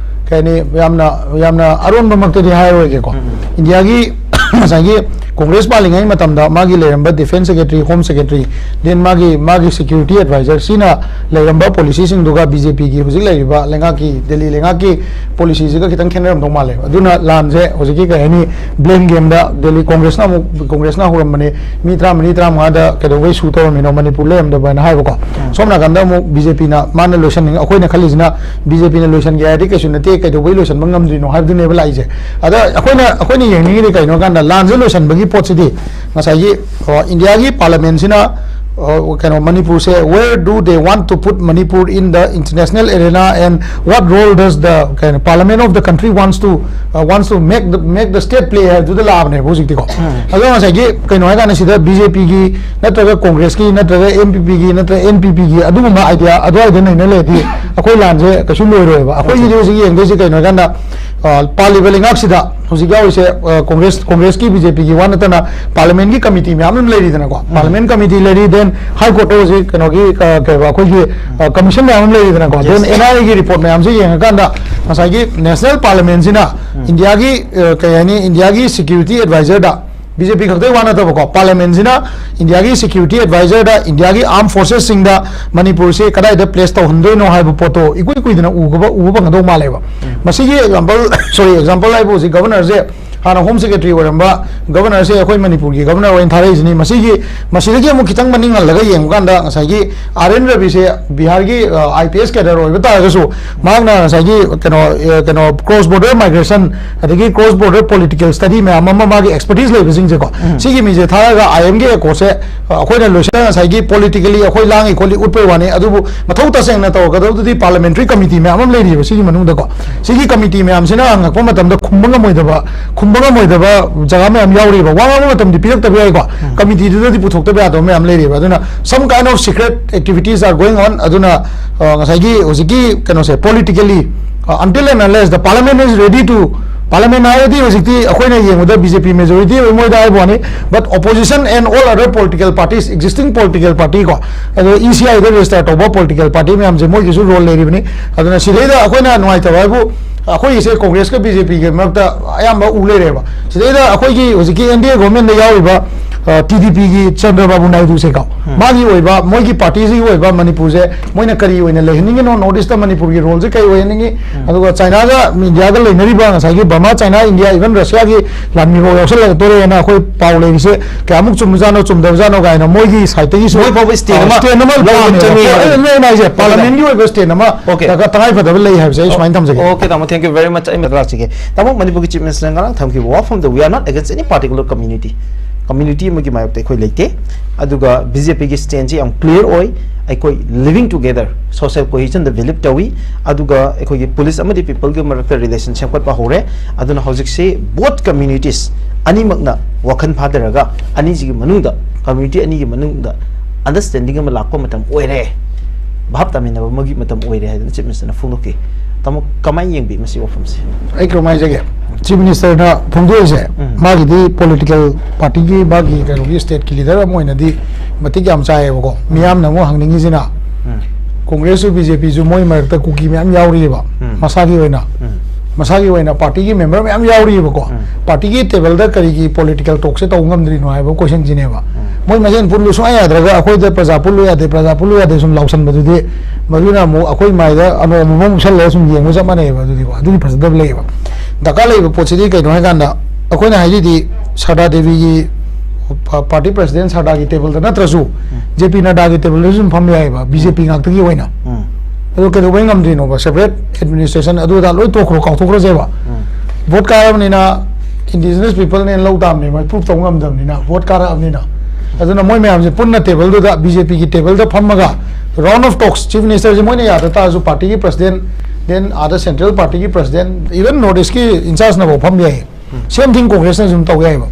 ꯀꯩ ꯍꯥꯏꯅꯤ, ꯌꯥꯝꯅ, ꯌꯥꯝꯅ ꯑꯔꯣꯟꯕꯃꯛꯇꯗꯤ ꯍꯥꯏꯔꯣꯏꯒꯦꯀꯣ꯫ ꯎꯝ꯫ ꯏꯟꯗꯤꯌꯥꯒꯤ ꯉꯁꯥꯏꯒꯤ ꯀꯣꯡꯒ꯭ꯔꯦꯁ ꯄꯥꯜꯂꯤꯉꯩ ꯃꯇꯝꯗ ꯃꯥꯒꯤ ꯂꯩꯔꯝꯕ defence secretary, home secretary, then ꯃꯥꯒꯤ ꯃꯥꯒꯤ security adviser, ꯁꯤꯅ ꯂꯩꯔꯝꯕ policyꯁꯤꯡꯗꯨꯒ BJPꯒꯤ ꯍꯧꯖꯤꯛ ꯂꯩꯔꯤꯕ ꯂꯩꯉꯥꯛꯀꯤ, ꯗꯦꯜꯂꯤ ꯂꯩꯉꯥꯛꯀꯤ policyꯁꯤꯒ ꯈꯤꯇꯪ ꯈꯦꯠꯅꯔꯝꯗꯧ ꯃꯥꯜꯂꯦꯕ꯫ ꯑꯗꯨꯅ ꯂꯥꯟꯁꯦ ꯍꯧꯖꯤꯛꯀꯤ ꯀꯩ ꯍꯥꯏꯅꯤ, blame gameꯗ ꯗꯦꯜꯂꯤ ꯀꯣꯡꯒ꯭ꯔꯦꯁꯅ ꯑꯃꯨꯛ, ꯀꯣꯡꯒ꯭ꯔꯦꯁꯅ ꯍꯧꯔꯝꯕꯅꯦ, ꯃꯤ ꯇꯔꯥꯃꯔꯤ ꯇꯔꯥꯃꯉꯥꯗ ꯀꯩꯗꯧꯕꯩ ꯁꯨ ꯇꯧꯔꯝꯃꯤꯅꯣ, ꯃꯅꯤꯄꯨꯔ ꯂꯩꯔꯝꯗꯕ ꯍꯥꯏꯅ ꯍꯥꯏꯕꯀꯣ꯫ ꯁꯣꯝ ꯅꯥꯀꯟꯗ ꯑꯃꯨꯛ BJPꯅ ꯃꯥꯅ ꯂꯣꯏꯁꯟꯅꯤꯡ-, ꯑꯩꯈꯣꯏꯅ ꯈꯜꯂꯤꯁꯤꯅ BJPꯅ ꯂꯣꯏꯁꯟꯒꯦ ꯍꯥꯏꯔꯗꯤ ꯀꯩꯁꯨ ꯅꯠꯇꯦ, ꯀꯩꯗꯧꯕꯩ ꯂꯣꯏꯁꯟꯕ ꯉꯝꯗ꯭ꯔꯤꯅꯣ ꯍꯥꯏꯕꯗꯨꯅꯦꯕ ꯂꯥꯛꯏꯁꯦ꯫ ꯑꯗ ꯑꯩꯈꯣꯏꯅ, ꯑꯩꯈꯣꯏꯅ ꯌꯦꯡꯅꯤꯡꯉꯤꯗꯤ ꯀꯩꯅꯣ ꯍꯥꯏ ꯀꯥꯟꯗ ꯂꯥꯟꯁꯦ ꯂꯣꯏꯁꯟꯕꯒꯤ ꯄꯣꯠꯁꯤꯗꯤ ꯉꯁꯥꯏꯒꯤ, ꯑ, ꯏꯟꯗꯤꯌꯥꯒꯤ parliamentꯁꯤꯅ, ꯑ, ꯀꯩꯅꯣ, ꯃꯅꯤꯄꯨꯔꯁꯦ, where do they want to put Manipur in the international arena and what role does the, ꯀꯩꯅꯣ, parliament of the country wants to, uh, wants to make the, make the state play ꯍꯥꯏꯕꯗꯨꯗ ꯂꯥꯛꯑꯕꯅꯦꯕ ꯍꯧꯖꯤꯛꯇꯤꯀꯣ꯫ ꯑꯗꯣ ꯉꯁꯥꯏꯒꯤ ꯀꯩꯅꯣ ꯍꯥꯏ ꯀꯥꯟꯗ ꯁꯤꯗ BJPꯒꯤ ꯅꯠꯇ꯭ꯔꯒ ꯀꯣꯡꯒ꯭ꯔꯦꯁꯀꯤ ꯅꯠꯇ꯭ꯔꯒ NPPꯒꯤ ꯅꯠꯇ꯭ꯔꯒ NPPꯒꯤ ꯑꯗꯨꯒꯨꯝꯕ idea ꯑꯗꯨꯋꯥꯏꯗ ꯅꯩꯅ ꯂꯩꯔꯗꯤ ꯑꯩꯈꯣꯏ ꯂꯥꯟꯁꯦ ꯀꯩꯁꯨ ꯂꯣꯏꯔꯣꯏꯕ꯫ ꯑꯩꯈꯣꯏꯒꯤꯗꯤ ꯍꯧꯖꯤꯛ ꯌꯦꯡꯗꯣꯏꯁꯦ ꯀꯩꯅꯣ ꯍꯥꯏ ꯀꯥꯟꯗ, ꯑ, ꯄꯥꯜꯂꯤꯕ ꯂꯩꯉꯥꯛꯁꯤꯗ ꯍꯧꯖꯤꯛ ꯌꯥꯎꯔꯤꯁꯦ, ꯑ, ꯀꯣꯡꯒ꯭ꯔꯦꯁ, ꯀꯣꯡꯒ꯭ꯔꯦꯁꯀꯤ BJPꯒꯤ ꯋꯥ ꯅꯠꯇꯅ parliamentꯀꯤ committee ꯃꯌꯥꯝ ꯑꯃ ꯂꯩꯔꯤꯗꯅꯀꯣ꯫ Parliament committee ꯂꯩꯔꯤ, then High Courtꯇ ꯍꯧꯖꯤꯛ ꯀꯩꯅꯣꯒꯤ, ꯑ, ꯀꯩꯕ, ꯑꯩꯈꯣꯏꯒꯤ, ꯑ, commission ꯃꯌꯥꯝ ꯑꯃ ꯂꯩꯔꯤꯗꯅꯀꯣ꯫ Then NIAꯒꯤ report ꯃꯌꯥꯝꯁꯦ ꯌꯦꯡꯉꯀꯥꯟꯗ ꯉꯁꯥꯏꯒꯤ national parliamentꯁꯤꯅ ꯏꯟꯗꯤꯌꯥꯒꯤ, ꯑ, ꯀꯩ ꯍꯥꯏꯅꯤ, ꯏꯟꯗꯤꯌꯥꯒꯤ security adviserꯗ BJP ꯈꯛꯇꯒꯤ ꯋꯥ ꯅꯠꯇꯕꯀꯣ, parliamentꯁꯤꯅ ꯏꯟꯗꯤꯌꯥꯒꯤ security adviserꯗ, ꯏꯟꯗꯤꯌꯥꯒꯤ armed forcesꯁꯤꯡꯗ ꯃꯅꯤꯄꯨꯔꯁꯦ ꯀꯗꯥꯏꯗ place ꯇꯧꯍꯟꯗꯣꯏꯅꯣ ꯍꯥꯏꯕ ꯄꯣꯠꯇꯣ ꯏꯀꯨꯏ ꯀꯨꯏꯗꯅ ꯎꯕ, ꯎꯕ ꯐꯪꯒꯗꯧ ꯃꯥꯜꯂꯦꯕ꯫ ꯃꯁꯤꯒꯤ example, sorry, example ꯍꯥꯏꯕꯨ ꯍꯧꯖꯤꯛ governorꯁꯦ, ꯍꯥꯟꯅ home secretary ꯑꯣꯏꯔꯝꯕ governorꯁꯦ ꯑꯩꯈꯣꯏ ꯃꯅꯤꯄꯨꯔꯒꯤ governor ꯑꯣꯏꯅ ꯊꯥꯔꯛꯏꯁꯤꯅꯤ꯫ ꯃꯁꯤꯒꯤ, ꯃꯁꯤꯗꯒꯤ ꯑꯃꯨꯛ ꯈꯤꯇꯪ ꯃꯅꯤꯡ ꯍꯜꯂꯒ ꯌꯦꯡꯕ ꯀꯥꯟꯗ ꯉꯁꯥꯏꯒꯤ R N Raviꯁꯦ ꯕꯤꯍꯥꯔꯒꯤ, ꯑ, IPS cadre ꯑꯣꯏꯕ ꯇꯥꯔꯒꯁꯨ ꯃꯍꯥꯛꯅ ꯉꯁꯥꯏꯒꯤ ꯀꯩꯅꯣ, ꯑ, ꯀꯩꯅꯣ, cross border migration ꯑꯗꯒꯤ cross border political study ꯃꯌꯥꯝ ꯑꯃ ꯃꯥꯒꯤ expertise ꯂꯩꯕꯁꯤꯡꯁꯦꯀꯣ, ꯁꯤꯒꯤ ꯃꯤꯁꯦ ꯊꯥꯔꯒ IMꯒꯤ accordꯁꯦ, ꯑ, ꯑꯩꯈꯣꯏꯅ ꯂꯣꯏꯁꯤꯟꯅ ꯉꯁꯥꯏꯒꯤ politically ꯑꯩꯈꯣꯏ ꯂꯥꯡꯉꯤ ꯈꯣꯠꯂꯤ ꯎꯠꯄꯩ ꯋꯥꯅꯤ, ꯑꯗꯨꯕꯨ ꯃꯊꯧ ꯇꯁꯦꯡꯅ ꯇꯧꯔꯒꯗꯕꯗꯨꯗꯤ parliamentary committee ꯃꯌꯥꯝ ꯑꯃ ꯂꯩꯔꯤꯕ ꯁꯤꯒꯤ ꯃꯅꯨꯡꯗꯀꯣ꯫ ꯁꯤꯒꯤ committee ꯃꯌꯥꯝꯁꯤꯅ ꯍꯪꯉꯛꯄ ꯃꯇꯝꯗ ꯈꯨꯝꯕ ꯉꯝꯃꯣꯏꯗꯕ, ꯈꯨꯝꯕ ꯉꯝꯃꯣꯏꯗꯕ ꯖꯒꯥ ꯃꯌꯥꯝ ꯌꯥꯎꯔꯤꯕ, ꯋꯥ ꯉꯥꯡꯕ ꯃꯇꯝꯗ ꯄꯤꯔꯛꯇꯕ ꯌꯥꯏꯀꯣ꯫ Committeeꯗꯨꯗꯗꯤ ꯄꯨꯊꯣꯛꯇꯕ ꯌꯥꯗꯕ ꯃꯌꯥꯝ ꯂꯩꯔꯤꯕ꯫ ꯑꯗꯨꯅ some kind of secret activities are going on꯫ ꯑꯗꯨꯅ, ꯑ, ꯉꯁꯥꯏꯒꯤ ꯍꯧꯖꯤꯛꯀꯤ ꯀꯩꯅꯣꯁꯦ, politically, ꯑ, until and unless the parliament is ready to, parliament ꯍꯥꯏꯔꯗꯤ ꯍꯧꯖꯤꯛꯇꯤ ꯑꯩꯈꯣꯏꯅ ꯌꯦꯡꯕꯗ BJP majority ꯑꯣꯏ ꯃꯣꯏꯗ ꯍꯥꯏꯕ ꯋꯥꯅꯤ, but opposition and all other political parties, existing political party ꯀꯣ, ꯑꯗꯣ ECIꯗ register ꯇꯧꯕ political party ꯃꯌꯥꯝꯁꯦ ꯃꯣꯏꯒꯤꯁꯨ role ꯂꯩꯔꯤꯕꯅꯤ꯫ ꯑꯗꯨꯅ ꯁꯤꯗꯩꯗ ꯑꯩꯈꯣꯏꯅ ꯅꯨꯡꯉꯥꯏꯇꯕ ꯍꯥꯏꯕꯨ, ꯑꯩꯈꯣꯏꯒꯤꯁꯦ ꯀꯣꯡꯒ꯭ꯔꯦꯁꯀ ꯕꯤ ꯖꯦ ꯄꯤꯒꯤ ꯃꯔꯛꯇ ꯑꯌꯥꯝꯕ ꯎ ꯂꯩꯔꯦꯕ꯫ ꯁꯤꯗꯩꯗ ꯑꯩꯈꯣꯏꯒꯤ ꯍꯧꯖꯤꯛꯀꯤ ꯑꯦꯟ ꯗꯤ ꯑꯦ ꯒꯣꯔꯃꯦꯟꯗ ꯌꯥꯎꯔꯤꯕ ꯇꯤ ꯗꯤ ꯄꯤꯒꯤ ꯆꯟꯗ꯭ꯔ ꯕꯥꯕꯨ ꯅꯥꯏꯗꯨꯁꯦꯀꯣ, ꯃꯥꯒꯤ ꯑꯣꯏꯕ, ꯃꯣꯏꯒꯤ ꯄꯥꯔꯇꯤꯁꯤꯒꯤ ꯑꯣꯏꯕ ꯃꯅꯤꯄꯨꯔꯁꯦ ꯃꯣꯏꯅ ꯀꯔꯤ ꯑꯣꯏꯅ ꯂꯩꯍꯟꯅꯤꯡꯉꯤꯅꯣ, ꯅꯣꯔꯠ ꯏꯁꯇ ꯃꯅꯤꯄꯨꯔꯒꯤ ꯔꯣꯜꯁꯦ ꯀꯔꯤ ꯑꯣꯏꯍꯟꯅꯤꯡꯉꯤ, ꯑꯗꯨꯒ ꯆꯥꯏꯅꯥꯒ ꯏꯟꯗꯤꯌꯥꯒ ꯂꯩꯅꯔꯤꯕ ꯉꯁꯥꯏꯒꯤ ꯕꯔꯃꯥ, ꯆꯥꯏꯅꯥ, ꯏꯟꯗꯤꯌꯥ, ꯏꯚꯟ ꯔꯁꯤꯌꯥꯒꯤ ꯂꯥꯟꯃꯤꯐꯥꯎ ꯌꯥꯎꯁꯜꯂꯛꯇꯣꯔꯦꯅ ꯑꯩꯈꯣꯏ ꯄꯥꯎ ꯂꯩꯔꯤꯁꯦ ꯀꯌꯥꯃꯨꯛ ꯆꯨꯝꯕꯖꯥꯠꯅꯣ ꯆꯨꯝꯗꯕꯖꯥꯠꯅꯣ ꯀꯥꯏꯅ ꯃꯣꯏꯒꯤ ꯁꯥꯏꯠꯇꯒꯤꯁꯨ ꯃꯣꯏ ꯐꯥꯎꯕ stand ꯑꯃ stand ꯑꯃ ꯂꯧꯕ ꯄꯥꯝꯃꯦꯕ꯫ ꯆꯪꯉꯤ ꯍꯣꯏ, ꯍꯥꯏꯕ꯫ ꯑꯗꯨꯅ ꯑꯩꯅ ꯍꯥꯏꯁꯦ, OK꯫ ꯄꯥꯔꯂꯥꯃꯦꯟꯒꯤ ꯑꯣꯏꯕ stand ꯑꯃ OK꯫ ꯗꯔꯀꯥꯔ, ꯇꯉꯥꯏ ꯐꯗꯕ ꯂꯩ ꯍꯥꯏꯕꯁꯦ ꯑꯩ ꯁꯨꯃꯥꯏꯅ ꯊꯝꯖꯒꯦ꯫ OK, ꯇꯥꯃꯣ, thank you very much꯫ ꯑꯩ ꯃꯊꯛ ꯂꯥꯛꯆꯒꯦ꯫ ꯇꯥꯃꯣ, ꯃꯅꯤꯄꯨꯔꯒꯤ Chief Minister ꯅ ꯉꯔꯥꯡ ꯊꯝꯈꯤꯕ ꯋꯥꯐꯝꯗ, "We are not against any particular community꯫ Community ꯑꯃꯒꯤ ꯃꯥꯌꯣꯛꯇ ꯑꯩꯈꯣꯏ ꯂꯩꯇꯦ꯫ ꯑꯗꯨꯒ BJP ꯒꯤ stand ꯁꯤ ꯌꯥꯝ clear ꯑꯣꯏ꯫ ꯑꯩꯈꯣꯏ living together, social cohesion ꯗ believe ꯇꯧꯏ꯫ ꯑꯗꯨꯒ ꯑꯩꯈꯣꯏꯒꯤ police ꯑꯃꯗꯤ people ꯒꯤ ꯃꯔꯛꯇ relation ꯁꯦꯝꯒꯠꯄ ꯍꯧꯔꯦ꯫ ꯑꯗꯨꯅ ꯍꯧꯖꯤꯛꯁꯤ both communities ꯑꯅꯤꯃꯛꯅ ꯋꯥꯈꯜ ꯐꯥꯗꯔꯒ ꯑꯅꯤꯁꯤꯒꯤ ꯃꯅꯨꯡꯗ, community ꯑꯅꯤꯒꯤ ꯃꯅꯨꯡꯗ understanding ꯑꯃ ꯂꯥꯛꯄ ꯃꯇꯝ ꯑꯣꯏꯔꯦ, ꯚꯥꯞ ꯇꯥꯃꯤꯟꯅꯕ ꯑꯃꯒꯤ ꯃꯇꯝ ꯑꯣꯏꯔꯦ" ꯍꯥꯏꯗꯅ Chief Minister ꯅ ꯐꯣꯡꯗꯣꯛꯈꯤ꯫ ꯇꯥꯃꯣ, ꯀꯃꯥꯏꯅ ꯌꯦꯡꯕꯤ ꯃꯁꯤ ꯋꯥꯐꯝꯁꯦ? ꯑꯩ ꯀꯔꯝꯍꯥꯏꯅ ꯍꯥꯏꯖꯒꯦ? Chief Minister ꯅ ꯐꯣꯡꯗꯣꯛꯏꯁꯦ, ꯎꯝ꯫ ꯃꯥꯒꯤꯗꯤ political party ꯒꯤ, ꯃꯥꯒꯤ ꯀꯩꯅꯣꯒꯤ state ꯀꯤ leader ꯑꯃ ꯑꯣꯏꯅꯗꯤ ꯃꯇꯤꯛ ꯌꯥꯝ ꯆꯥꯏꯌꯦꯕꯀꯣ꯫ ꯃꯤꯌꯥꯝꯅ ꯑꯃꯨꯛ ꯍꯪꯅꯤꯡꯉꯤꯁꯤꯅ, ꯎꯝ꯫ ꯀꯣꯡꯒ꯭ꯔꯦꯁꯁꯨ BJP ꯁꯨ ꯃꯣꯏ ꯃꯔꯛꯇ ꯀꯨꯀꯤ ꯃꯌꯥꯝ ꯌꯥꯎꯔꯤꯑꯕ, ꯎꯝ꯫ ꯃꯁꯥꯒꯤ ꯑꯣꯏꯅ꯫ ꯎꯝ꯫ ꯃꯁꯥꯒꯤ ꯑꯣꯏꯅ party ꯒꯤ member ꯃꯌꯥꯝ ꯌꯥꯎꯔꯤꯑꯕꯀꯣ꯫ ꯎꯝ꯫ Party ꯒꯤ table ꯗ ꯀꯔꯤꯒꯤ political talk ꯁꯦ ꯇꯧꯕ ꯉꯝꯗ꯭ꯔꯤꯅꯣ ꯍꯥꯏꯕ question ꯁꯤꯅꯦꯕ꯫ ꯎꯝ꯫ ꯃꯣꯏ ꯃꯁꯦꯟ ꯄꯨꯜꯂꯨ ꯁꯨꯡꯌꯥ ꯌꯥꯗ꯭ꯔꯒ ꯑꯩꯈꯣꯏꯗ ꯄ꯭ꯔꯖꯥ ꯄꯨꯜꯂꯨ ꯌꯥꯗꯦ, ꯄ꯭ꯔꯖꯥ ꯄꯨꯜꯂꯨ ꯌꯥꯗꯦ ꯁꯨꯝ ꯂꯥꯎꯁꯟꯕꯗꯨꯗꯤ ꯃꯗꯨꯅ ꯑꯃꯨꯛ ꯑꯩꯈꯣꯏ ꯃꯥꯏꯗ ꯑꯅꯣꯞ ꯑꯃꯨꯕ ꯑꯃꯨꯛ ꯎꯞꯁꯜꯂꯒ ꯁꯨꯝ ꯌꯦꯡꯕ ꯆꯞ ꯃꯥꯟꯅꯩꯌꯦꯕ꯫ ꯑꯗꯨꯗꯤꯀꯣ, ꯑꯗꯨꯒꯤ ꯐꯖꯗꯕ ꯂꯩꯌꯦꯕ꯫ ꯗꯔꯀꯥꯔ ꯂꯩꯕ ꯄꯣꯠꯁꯤꯗꯤ ꯀꯩꯅꯣ ꯍꯥꯏꯀꯥꯟꯗ, ꯑꯩꯈꯣꯏꯅ ꯍꯥꯏꯔꯤꯗꯤ ꯁꯔꯗꯥ ꯗꯦꯕꯤꯒꯤ ꯄ-, party president ꯁꯔꯗꯥꯒꯤ table ꯗ ꯅꯠꯇ꯭ꯔꯁꯨ, ꯎꯝ꯫ JP ꯅꯗꯥꯒꯤ table ꯗꯁꯨ ꯁꯨꯝ ꯐꯝꯕ ꯌꯥꯏꯌꯦꯕ, BJP ꯎꯝ꯫ ꯉꯥꯛꯇꯒꯤ ꯑꯣꯏꯅ꯫ ꯎꯝ꯫ ꯑꯗꯣ ꯀꯩꯗꯧꯕꯩ ꯉꯝꯗ꯭ꯔꯤꯅꯣꯕ? Separate administration ꯑꯗꯨ ꯑꯗꯥ ꯂꯣꯏ ꯇꯣꯛꯈ꯭ꯔꯣ, ꯀꯥꯎꯊꯣꯛꯈ꯭ꯔꯁꯦꯕ꯫ ꯎꯝ꯫ Vote ꯀꯥꯔꯕꯅꯤꯅ indigenous people ꯅꯦꯅ ꯂꯧ ꯇꯥꯕꯅꯦ, ꯃꯣꯏ proof ꯇꯧ ꯉꯝꯗꯕꯅꯤꯅ, vote ꯀꯥꯔꯛꯑꯕꯅꯤꯅ꯫ ꯑꯗꯨꯅ ꯃꯣꯏ ꯃꯌꯥꯝꯁꯦ ꯄꯨꯟꯅ table ꯗꯨꯗ, BJP ꯒꯤ table ꯗ ꯐꯝꯃꯒ round of talks, Chief Minister ꯁꯦ ꯃꯣꯏꯅ ꯌꯥꯗ ꯇꯥꯔꯁꯨ party ꯒꯤ president, then ꯑꯥꯗ central party ꯒꯤ president, even North East ꯀꯤ in charge ꯅꯐꯥꯎ ꯐꯝ ꯌꯥꯏ꯫ ꯎꯝ꯫ Same thing ꯀꯣꯡꯒ꯭ꯔꯦꯁꯅ ꯁꯨꯝ ꯇꯧ ꯌꯥꯏꯌꯦꯕ꯫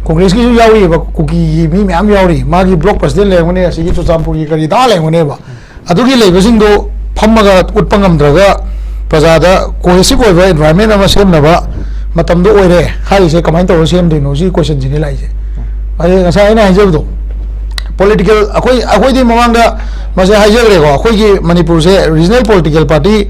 ꯀꯣꯡꯒ꯭ꯔꯦꯁꯀꯤꯁꯨ ꯌꯥꯎꯔꯤꯑꯕ, ꯀꯨꯀꯤꯒꯤ ꯃꯤ ꯃꯌꯥꯝ ꯌꯥꯎꯔꯤ, ꯃꯥꯒꯤ block president ꯂꯩꯔꯝꯒꯅꯤ, ꯑꯁꯤꯒꯤ ꯆꯨꯔꯆꯥꯟꯄꯨꯔꯒꯤ ꯀꯔꯤ ꯗꯥ ꯂꯩꯔꯝꯒꯅꯦꯕ꯫ ꯑꯗꯨꯒꯤ ꯂꯩꯕꯁꯤꯡꯗꯣ ꯐꯝꯃꯒ ꯎꯠꯄ ꯉꯝꯗ꯭ꯔꯒ ꯄ꯭ꯔꯖꯥꯗ cohesive ꯑꯣꯏꯕ environment ꯑꯃ ꯁꯦꯝꯅꯕ ꯃꯇꯝꯗꯣ ꯑꯣꯏꯔꯦ ꯍꯥꯏꯔꯤꯁꯦ꯫ ꯀꯃꯥꯏꯅ ꯇꯧꯔꯒ ꯁꯦꯝꯗꯣꯏꯅꯣ? ꯁꯤ question ꯁꯤꯅꯤ ꯂꯥꯛꯏꯁꯦ꯫ ꯑꯗꯩ ꯉꯁꯥꯏ ꯑꯩꯅ ꯍꯥꯏꯖꯕꯗꯣ, ꯄꯣꯂꯤꯇꯤꯀꯦꯜ, ꯑꯩꯈꯣꯏ, ꯑꯩꯈꯣꯏꯗꯤ ꯃꯃꯥꯡꯗ ꯃꯁꯦ ꯍꯥꯏꯖꯈ꯭ꯔꯦꯀꯣ, ꯑꯩꯈꯣꯏꯒꯤ ꯃꯅꯤꯄꯨꯔꯁꯦ ꯔꯤꯖꯅꯦꯜ ꯄꯣꯂꯤꯇꯤꯀꯦꯜ ꯄꯥꯔꯇꯤ,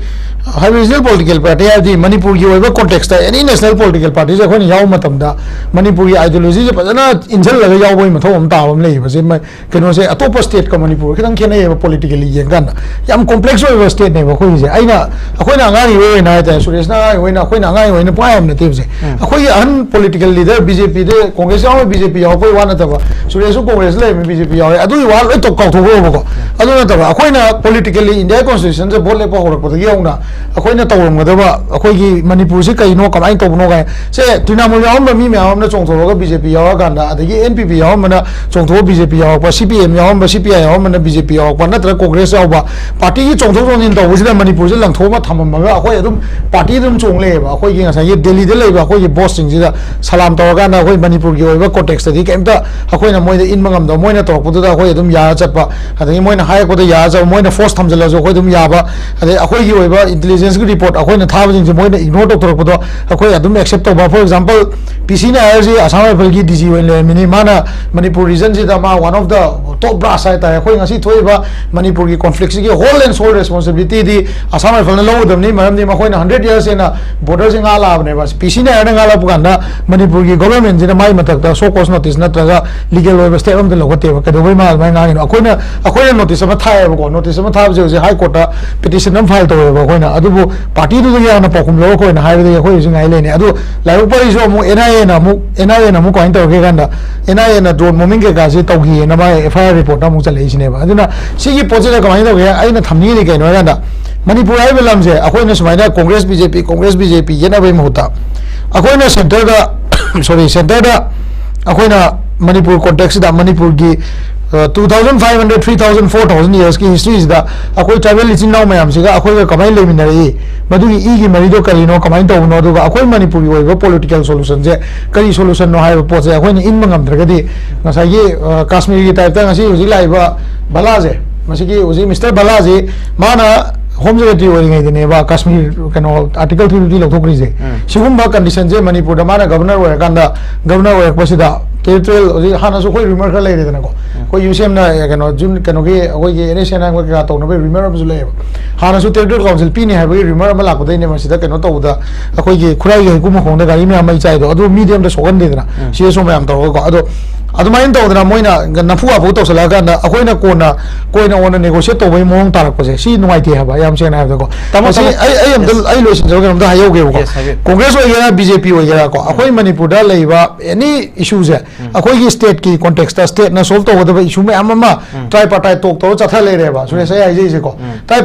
ꯍꯥꯏꯕ ꯔꯤꯖꯅꯦꯜ ꯄꯣꯂꯤꯇꯤꯀꯦꯜ ꯄꯥꯔꯇꯤ ꯍꯥꯏꯕꯗꯤ ꯃꯅꯤꯄꯨꯔꯒꯤ ꯑꯣꯏꯕ ꯀꯣꯟꯇꯦꯛꯁꯇ ꯑꯦꯅꯤ ꯅꯦꯁꯅꯦꯜ ꯄꯣꯂꯤꯇꯤꯀꯦꯜ ꯄꯥꯔꯇꯤꯁꯦ ꯑꯩꯈꯣꯏꯅ ꯌꯥꯎꯕ ꯃꯇꯝꯗ ꯃꯅꯤꯄꯨꯔꯒꯤ ꯑꯥꯏꯗꯤꯌꯣꯂꯣꯖꯤꯁꯦ ꯐꯖꯅ ꯏꯟꯁꯤꯜꯂꯒ ꯌꯥꯎꯕꯒꯤ ꯃꯊꯧ ꯑꯃ ꯇꯥꯕ ꯑꯃ ꯂꯩꯌꯦꯕ꯫ ꯁꯤ ꯃ-, ꯀꯩꯅꯣꯁꯦ ꯑꯇꯣꯞꯄ ꯁ꯭ꯇꯦꯠꯀ ꯃꯅꯤꯄꯨꯔꯒ ꯈꯤꯇꯪ ꯈꯦꯠꯅꯩꯌꯦꯕ ꯄꯣꯂꯤꯇꯤꯀꯦꯜꯂꯤ ꯌꯦꯡꯀꯥꯟꯗ꯫ ꯌꯥꯝ ꯀꯣꯝꯄ꯭ꯂꯦꯛꯁ ꯑꯣꯏꯕ ꯁ꯭ꯇꯦꯠꯅꯦꯕ ꯑꯩꯈꯣꯏꯒꯤꯁꯦ꯫ ꯑꯩꯅ, ꯑꯩꯈꯣꯏꯅ ꯑꯉꯥꯡ ꯑꯣꯏꯅ ꯍꯥꯏꯇꯥꯔꯦ, ꯁꯨꯔꯦꯁꯅ ꯑꯉꯥꯡ ꯑꯣꯏꯅ, ꯑꯩꯈꯣꯏꯅ ꯑꯉꯥꯡ ꯑꯣꯏꯅ ꯄꯨꯡꯍꯥꯏ ꯍꯥꯏꯕ ꯅꯠꯇꯦꯕꯁꯦ꯫ ꯑꯩꯈꯣꯏꯒꯤ ꯑꯍꯟ ꯄꯣꯂꯤꯇꯤꯀꯦꯜ ꯂꯤꯗꯔ ꯕꯤ ꯖꯦ ꯄꯤꯗ, ꯀꯣꯡꯒ꯭ꯔꯦꯁ ꯌꯥꯎꯔꯝꯃꯤ ꯕꯤ ꯖꯦ ꯄꯤ ꯌꯥꯎꯔꯛꯄꯩ ꯋꯥ ꯅꯠꯇꯕ, ꯁꯨꯔꯦꯁꯁꯨ ꯀꯣꯡꯒ꯭ꯔꯦꯁꯇ ꯂꯩꯔꯝꯃꯤ, ꯕꯤ ꯖꯦ ꯄꯤ ꯌꯥꯎꯔꯦ, ꯑꯗꯨꯒꯤ ꯋꯥ ꯂꯣꯏ ꯇꯣꯛ-, ꯀꯥꯎꯊꯣꯛꯈ꯭ꯔꯣꯕꯀꯣ꯫ ꯑꯗꯨ ꯅꯠꯇꯕ, ꯑꯩꯈꯣꯏꯅ ꯄꯣꯂꯤꯇꯤꯀꯦꯜꯂꯤ ꯏꯟꯗꯤꯌꯥ ꯀꯣꯟꯁꯇꯤꯇ꯭ꯌꯨꯁꯟꯁꯦ ꯚꯣꯠ ꯂꯦꯞꯄ ꯍꯧꯔꯛꯄꯗꯒꯤ ꯍꯧꯅ ꯑꯩꯈꯣꯏꯅ ꯇꯧꯔꯝꯒꯗꯕ, ꯑꯩꯈꯣꯏꯒꯤ ꯃꯅꯤꯄꯨꯔꯁꯤ ꯀꯩꯅꯣ, ꯀꯃꯥꯏꯅ ꯇꯧꯕꯅꯣ ꯀꯥꯏ, ꯁꯦ ꯇ꯭ꯔꯤꯅꯥꯃꯨꯜ ꯌꯥꯎꯔꯝꯕ ꯃꯤ ꯃꯌꯥꯝ ꯑꯃꯅ ꯆꯣꯡꯊꯣꯔꯛꯑꯒ ꯕꯤ ꯖꯦ ꯄꯤ ꯌꯥꯎꯔꯀꯥꯟꯗ, ꯑꯗꯒꯤ ꯑꯦꯟ ꯄꯤ ꯄꯤ ꯌꯥꯎꯔꯝꯕꯅ ꯆꯣꯡꯊꯣꯛꯑ ꯕꯤ ꯖꯦ ꯄꯤ ꯌꯥꯎꯔꯛꯄ, ꯁꯤ ꯄꯤ ꯑꯦꯝ ꯌꯥꯎꯔꯝꯕ, ꯁꯤ ꯄꯤ ꯑꯥꯏ ꯌꯥꯎꯔꯝꯕꯅ ꯕꯤ ꯖꯦ ꯄꯤ ꯌꯥꯎꯔꯛꯄ, ꯅꯠꯇ꯭ꯔꯒ ꯀꯣꯡꯒ꯭ꯔꯦꯁ ꯌꯥꯎꯕ, ꯄꯥꯔꯇꯤꯒꯤ ꯆꯣꯡꯊꯣꯛ ꯆꯣꯡꯁꯤꯟ ꯇꯧꯕꯁꯤꯗ ꯃꯅꯤꯄꯨꯔꯁꯦ ꯂꯪꯊꯣꯛꯑꯃ ꯊꯝꯃꯝꯃꯒ ꯑꯩꯈꯣꯏ ꯑꯗꯨꯝ ꯄꯥꯔꯇꯤ ꯑꯗꯨꯝ ꯆꯣꯡ ꯂꯩꯌꯦꯕ꯫ ꯑꯩꯈꯣꯏꯒꯤ ꯉꯁꯥꯏꯒꯤ ꯗꯦꯜꯂꯤꯗ ꯂꯩꯕ ꯑꯩꯈꯣꯏꯒꯤ ꯕꯣꯁꯁꯤꯡꯁꯤꯗ ꯁꯂꯥꯝ ꯇꯧꯔꯀꯥꯟꯗ ꯑꯩꯈꯣꯏ ꯃꯅꯤꯄꯨꯔꯒꯤ ꯑꯣꯏꯕ ꯀꯣꯟꯇꯦꯛꯁꯇꯗꯤ ꯀꯩꯝꯇ ꯑꯩꯈꯣꯏꯅ ꯃꯣꯏꯗ ꯏꯟꯕ ꯉꯝꯗꯕ, ꯃꯣꯏꯅ ꯇꯧꯔꯛꯄꯗꯨꯗ ꯑꯩꯈꯣꯏ ꯑꯗꯨꯝ ꯌꯥꯔ ꯆꯠꯄ, ꯑꯗꯒꯤ ꯃꯣꯏꯅ ꯍꯥꯏꯔꯛꯄꯗ ꯌꯥꯔ ꯆꯠꯄ, ꯃꯣꯏꯅ ꯐꯣꯔꯁ ꯊꯝꯖꯤꯜꯂꯁꯨ ꯑꯩꯈꯣꯏ ꯑꯗꯨꯝ ꯌꯥꯕ, ꯑꯗꯩ ꯑꯩꯈꯣꯏꯒꯤ ꯑꯣꯏꯕ ꯏꯟꯇꯦꯂꯤꯖꯦꯟꯁꯀꯤ ꯔꯤꯄꯣꯔꯠ ꯑꯩꯈꯣꯏꯅ ꯊꯥꯕꯁꯤꯡꯁꯦ ꯃꯣꯏꯅ ꯏꯒꯅꯣꯔ ꯇꯧꯊꯣꯔꯛꯄꯗꯣ ꯑꯩꯈꯣꯏ ꯑꯗꯨꯝ ꯑꯦꯛꯁꯦꯞ ꯇꯧꯕ꯫ For example, ꯄꯤ ꯁꯤ ꯅꯥꯌꯔꯁꯤ ꯑꯁꯥꯝ ꯔꯥꯏꯐꯜꯒꯤ ꯗꯤ ꯖꯤ ꯑꯣꯏꯅ ꯂꯩꯔꯝꯃꯤꯅꯤ꯫ ꯃꯥꯅ ꯃꯅꯤꯄꯨꯔ ꯔꯤꯖꯟꯁꯤꯗ ꯃꯥ one of the top brass ꯍꯥꯏꯇꯥꯔꯦ꯫ ꯑꯩꯈꯣꯏ ꯉꯁꯤ ꯊꯣꯛꯏꯕ ꯃꯅꯤꯄꯨꯔꯒꯤ ꯀꯣꯟꯐ꯭ꯂꯤꯛꯁꯤꯒꯤ whole and sole ꯔꯦꯁꯄꯣꯟꯁꯤꯕꯤꯂꯤꯇꯤꯗꯤ ꯑꯁꯥꯝ ꯔꯥꯏꯐꯜꯅ ꯂꯧꯒꯗꯕꯅꯤ, ꯃꯔꯝꯗꯤ ꯃꯈꯣꯏꯅ ꯍꯟꯗ꯭ꯔꯦꯠ ꯌꯔꯁ ꯍꯦꯟꯅ ꯕꯣꯔꯗꯔꯁꯤ ꯉꯥꯛ ꯂꯥꯛꯑꯕꯅꯦꯕ꯫ ꯄꯤ ꯁꯤ ꯅꯥꯌꯔꯅ ꯉꯥꯛ ꯂꯥꯛꯄ ꯀꯥꯟꯗ ꯃꯅꯤꯄꯨꯔꯒꯤ ꯒꯣꯚꯔꯟꯃꯦꯟꯠꯁꯤꯅ ꯃꯥꯏ ꯃꯊꯛꯇ ꯁꯣ ꯀꯣꯁ ꯅꯣꯇꯤꯁ ꯅꯠꯇ꯭ꯔꯒ ꯂꯤꯒꯦꯜ ꯑꯣꯏꯕ ꯁ꯭ꯇꯦꯞ ꯑꯝꯇ ꯂꯧꯈꯠꯇꯦꯕ꯫ ꯀꯩꯗꯧꯕꯩ ꯃꯥ ꯑꯗꯨꯃꯥꯏꯅ ꯉꯥꯡꯉꯤꯅꯣ? ꯑꯩꯈꯣꯏꯅ, ꯑꯩꯈꯣꯏꯅ ꯅꯣꯇꯤꯁ ꯑꯃ ꯊꯥꯏꯌꯦꯕꯀꯣ, ꯅꯣꯇꯤꯁ ꯑꯃ ꯊꯥꯕꯁꯦ ꯍꯧꯖꯤꯛ ꯍꯥꯏ ꯀꯣꯔꯠꯇ ꯄꯤꯇꯤꯁꯟ ꯑꯃ ꯐꯥꯏꯜ ꯇꯧꯋꯦꯕ ꯑꯩꯈꯣꯏꯅ꯫ ꯑꯗꯨꯕꯨ ꯄꯥꯔꯇꯤꯗꯨꯗꯒꯤ ꯍꯥꯟꯅ ꯄꯥꯎꯈꯨꯝ ꯂꯧꯔꯛꯈꯣꯅ ꯍꯥꯏꯕꯗꯒꯤ ꯑꯩꯈꯣꯏ ꯍꯧꯖꯤꯛ ꯉꯥꯏ ꯂꯩꯅꯤ꯫ ꯑꯗꯨ ꯂꯥꯏꯕꯛ ꯐꯔꯤꯁꯨ ꯑꯃꯨꯛ ꯑꯦꯟ ꯑꯥꯏ ꯑꯦꯅ ꯑꯃꯨꯛ, ꯑꯦꯟ ꯑꯥꯏ ꯑꯦꯅ ꯑꯃꯨꯛ ꯀꯃꯥꯏꯅ ꯇꯧꯔꯒꯦ ꯀꯥꯟꯗ, ꯑꯦꯟ ꯑꯥꯏ ꯑꯦꯅ ꯗ꯭ꯔꯣꯟ ꯕꯣꯝꯕꯤꯡ ꯀꯩꯀꯥꯁꯦ ꯇꯧꯈꯤꯌꯦꯅ ꯃꯥꯒꯤ ꯑꯦꯐ ꯑꯥꯏ ꯑꯥꯔ ꯔꯤꯄꯣꯔꯠꯇ ꯑꯃꯨꯛ ꯆꯠꯂꯛꯏꯁꯤꯅꯦꯕ꯫ ꯑꯗꯨꯅ ꯁꯤꯒꯤ ꯄꯣꯠꯁꯤꯗ ꯀꯃꯥꯏꯅ ꯇꯧꯒꯦ? ꯑꯩꯅ ꯊꯝꯅꯤꯡꯉꯤꯗꯤ ꯀꯩꯅꯣ ꯍꯥꯏ ꯀꯥꯟꯗ, ꯃꯅꯤꯄꯨꯔ ꯍꯥꯏꯔꯤꯕ ꯂꯝꯁꯦ ꯑꯩꯈꯣꯏꯅ ꯁꯨꯃꯥꯏꯅ ꯀꯣꯡꯒ꯭ꯔꯦꯁ, ꯕꯤ ꯖꯦ ꯄꯤ, ꯀꯣꯡꯒ꯭ꯔꯦꯁ, ꯕꯤ ꯖꯦ ꯄꯤ ꯌꯦꯠꯅꯕꯒꯤ ꯃꯍꯨꯠꯇ, ꯑꯩꯈꯣꯏꯅ ꯁꯦꯟꯇꯔꯗ, ꯁꯣꯔꯤ, ꯁꯦꯟꯇꯔꯗ ꯑꯩꯈꯣꯏꯅ ꯃꯅꯤꯄꯨꯔ ꯀꯣꯟꯇꯦꯛꯁꯁꯤꯗ ꯃꯅꯤꯄꯨꯔꯒꯤ, ꯑ, two thousand five hundred, three thousand, four thousand ꯌꯔꯁꯀꯤ ꯍꯤꯁꯇ꯭ꯔꯤꯁꯤꯗ ꯑꯩꯈꯣꯏ ꯇ꯭ꯔꯥꯏꯕꯦꯜ ꯏꯆꯤꯟ ꯏꯅꯥꯎ ꯃꯌꯥꯝꯁꯤꯒ ꯑꯩꯈꯣꯏꯒ ꯀꯃꯥꯏꯅ ꯂꯩꯃꯤꯟꯅꯔꯛꯏ, ꯃꯗꯨꯒꯤ ꯏꯒꯤ ꯃꯔꯤꯗꯣ ꯀꯔꯤꯅꯣ, ꯀꯃꯥꯏꯅ ꯇꯧꯕꯅꯣ, ꯑꯗꯨꯒ ꯑꯩꯈꯣꯏ ꯃꯅꯤꯄꯨꯔꯒꯤ ꯑꯣꯏꯕ ꯄꯣꯂꯤꯇꯤꯀꯦꯜ ꯁꯣꯂꯨꯁꯟꯁꯦ ꯀꯔꯤ ꯁꯣꯂꯨꯁꯟꯅꯣ ꯍꯥꯏꯕ ꯄꯣꯠꯁꯦ ꯑꯩꯈꯣꯏꯅ ꯏꯟꯕ ꯉꯝꯗ꯭ꯔꯒꯗꯤ, ꯉꯁꯥꯏꯒꯤ, ꯑ, ꯀꯥꯁꯃꯤꯔꯒꯤ ꯇꯥꯏꯞꯇ ꯉꯁꯤ ꯍꯧꯖꯤꯛ ꯂꯥꯛꯏꯕ ꯚꯂꯥꯁꯦ, ꯃꯁꯤꯒꯤ ꯍꯧꯖꯤꯛ ꯃꯤꯁꯇꯔ ꯚꯂꯥꯁꯤ, ꯃꯥꯅ ꯍꯣꯝ ꯁꯦꯀ꯭ꯔꯦꯇꯔꯤ ꯑꯣꯏꯔꯤꯉꯩꯗꯅꯦꯕ ꯀꯥꯁꯃꯤꯔ ꯀꯩꯅꯣ ꯑꯥꯔꯇꯤꯀꯜ ꯊ꯭ꯔꯤ ꯐꯤꯐꯇꯤ ꯂꯧꯊꯣꯛꯈ꯭ꯔꯤꯁꯦ꯫ ꯎꯝ꯫ ꯁꯤꯒꯨꯝꯕ ꯀꯟꯗꯤꯁꯟꯁꯦ ꯃꯅꯤꯄꯨꯔꯗ ꯃꯥꯅ ꯒꯕꯔꯅꯔ ꯑꯣꯏꯔꯀꯥꯟꯗ, ꯒꯕꯔꯅꯔ ꯑꯣꯏꯔꯛꯄꯁꯤꯗ ꯇꯦꯔꯤꯇꯣꯔꯤꯌꯦꯜ ꯍꯧꯖꯤꯛ ꯍꯥꯟꯅꯁꯨ ꯑꯩꯈꯣꯏ ꯔꯤꯃꯔ ꯈꯔ ꯂꯩꯔꯦꯗꯅꯀꯣ꯫ ꯑꯩꯈꯣꯏ ꯌꯨ ꯁꯤ ꯑꯦꯝꯅ ꯀꯩꯅꯣ ꯖꯨꯟ ꯀꯩꯅꯣꯒꯤ ꯑꯩꯈꯣꯏꯒꯤ ꯑꯦꯟ ꯑꯦꯁ ꯑꯦꯟ ꯑꯥꯏ ꯀꯩꯀꯥ ꯇꯧꯅꯕꯒꯤ ꯔꯤꯃꯔ ꯑꯃꯁꯨ ꯂꯩꯌꯦꯕ꯫ ꯍꯥꯟꯅꯁꯨ ꯇꯦꯔꯤꯇꯣꯔꯤꯌꯦꯜ ꯀꯥꯎꯟꯁꯤꯜ ꯄꯤꯅꯤ ꯍꯥꯏꯕꯒꯤ ꯔꯤꯃꯔ ꯑꯃ ꯂꯥꯛꯄꯗꯩꯅꯦ ꯃꯁꯤꯗ ꯀꯩꯅꯣ ꯇꯧꯕꯗ ꯑꯩꯈꯣꯏꯒꯤ ꯈꯨꯔꯥꯏꯒꯤ ꯍꯩꯀꯨ ꯃꯈꯣꯡꯗ ꯒꯥꯔꯤ ꯃꯌꯥꯝ ꯃꯩ ꯆꯥꯏꯗꯣ, ꯑꯗꯨ ꯃꯤꯗꯤ ꯑꯝꯇ ꯁꯣꯛꯍꯟꯗꯦꯗꯅ꯫ ꯎꯝ꯫ ꯁꯤ ꯑꯦꯁ ꯑꯣ ꯃꯌꯥꯝ ꯇꯧꯔꯒꯀꯣ꯫ ꯑꯗꯣ ꯑꯗꯨꯃꯥꯏꯅ ꯇꯧꯗꯅ ꯃꯣꯏꯅ ꯅꯝꯐꯨ ꯍꯥꯐꯨ ꯇꯧꯁꯜꯂꯛꯑꯀꯥꯟꯗ ꯑꯩꯈꯣꯏꯅ ꯀꯣꯟꯅ ꯀꯣꯏꯅ ꯑꯣꯟꯅ ꯅꯦꯒꯣꯁꯤꯌꯦꯠ ꯇꯧꯕꯒꯤ ꯃꯑꯣꯡ ꯇꯥꯔꯛꯄꯁꯦ ꯁꯤ ꯅꯨꯡꯉꯥꯏꯇꯦ ꯍꯥꯏꯕ, ꯌꯥꯝ ꯁꯦꯡꯅ ꯍꯥꯏꯕꯗꯀꯣ꯫ ꯇꯥꯃꯣ, ꯃꯁꯤ ꯇꯥꯃꯣ, ꯑꯩ, ꯑꯩ ꯑꯝꯇ, yes, ꯑꯩ ꯂꯣꯏꯁꯤꯟꯖꯔꯒ ꯀꯩꯅꯣꯝꯇ ꯍꯥꯏꯍꯧꯒꯦꯕꯀꯣ꯫ Yes, ꯍꯥꯏꯕꯤꯌꯨ꯫ ꯀꯣꯡꯒ꯭ꯔꯦꯁ ꯑꯣꯏꯒꯦꯔꯥ, ꯕꯤ ꯖꯦ ꯄꯤ ꯑꯣꯏꯒꯦꯔꯥꯀꯣ, ꯑꯩꯈꯣꯏ ꯃꯅꯤꯄꯨꯔꯗ ꯂꯩꯔꯤꯕ ꯑꯦꯅꯤ ꯏꯁꯨꯁꯦ ꯎꯝ꯫ ꯑꯩꯈꯣꯏꯒꯤ ꯁ꯭ꯇꯦꯠꯀꯤ ꯀꯣꯟꯇꯦꯛꯁꯇ ꯁ꯭ꯇꯦꯠꯅ ꯁꯣꯜꯕ ꯇꯧꯒꯗꯕ ꯏꯁꯨ ꯃꯌꯥꯝ ꯑꯃ ꯎꯝ꯫ ꯇ꯭ꯔꯥꯏ ꯄꯥꯔꯇꯥꯏ ꯇꯣꯛ ꯇꯧꯔ ꯆꯠꯊ ꯂꯩꯔꯦꯕ, ꯁꯨꯔꯦꯁ, ꯑꯩ ꯍꯥꯏꯖꯔꯤꯁꯦꯀꯣ꯫ ꯎꯝ꯫ ꯇ꯭ꯔꯥꯏ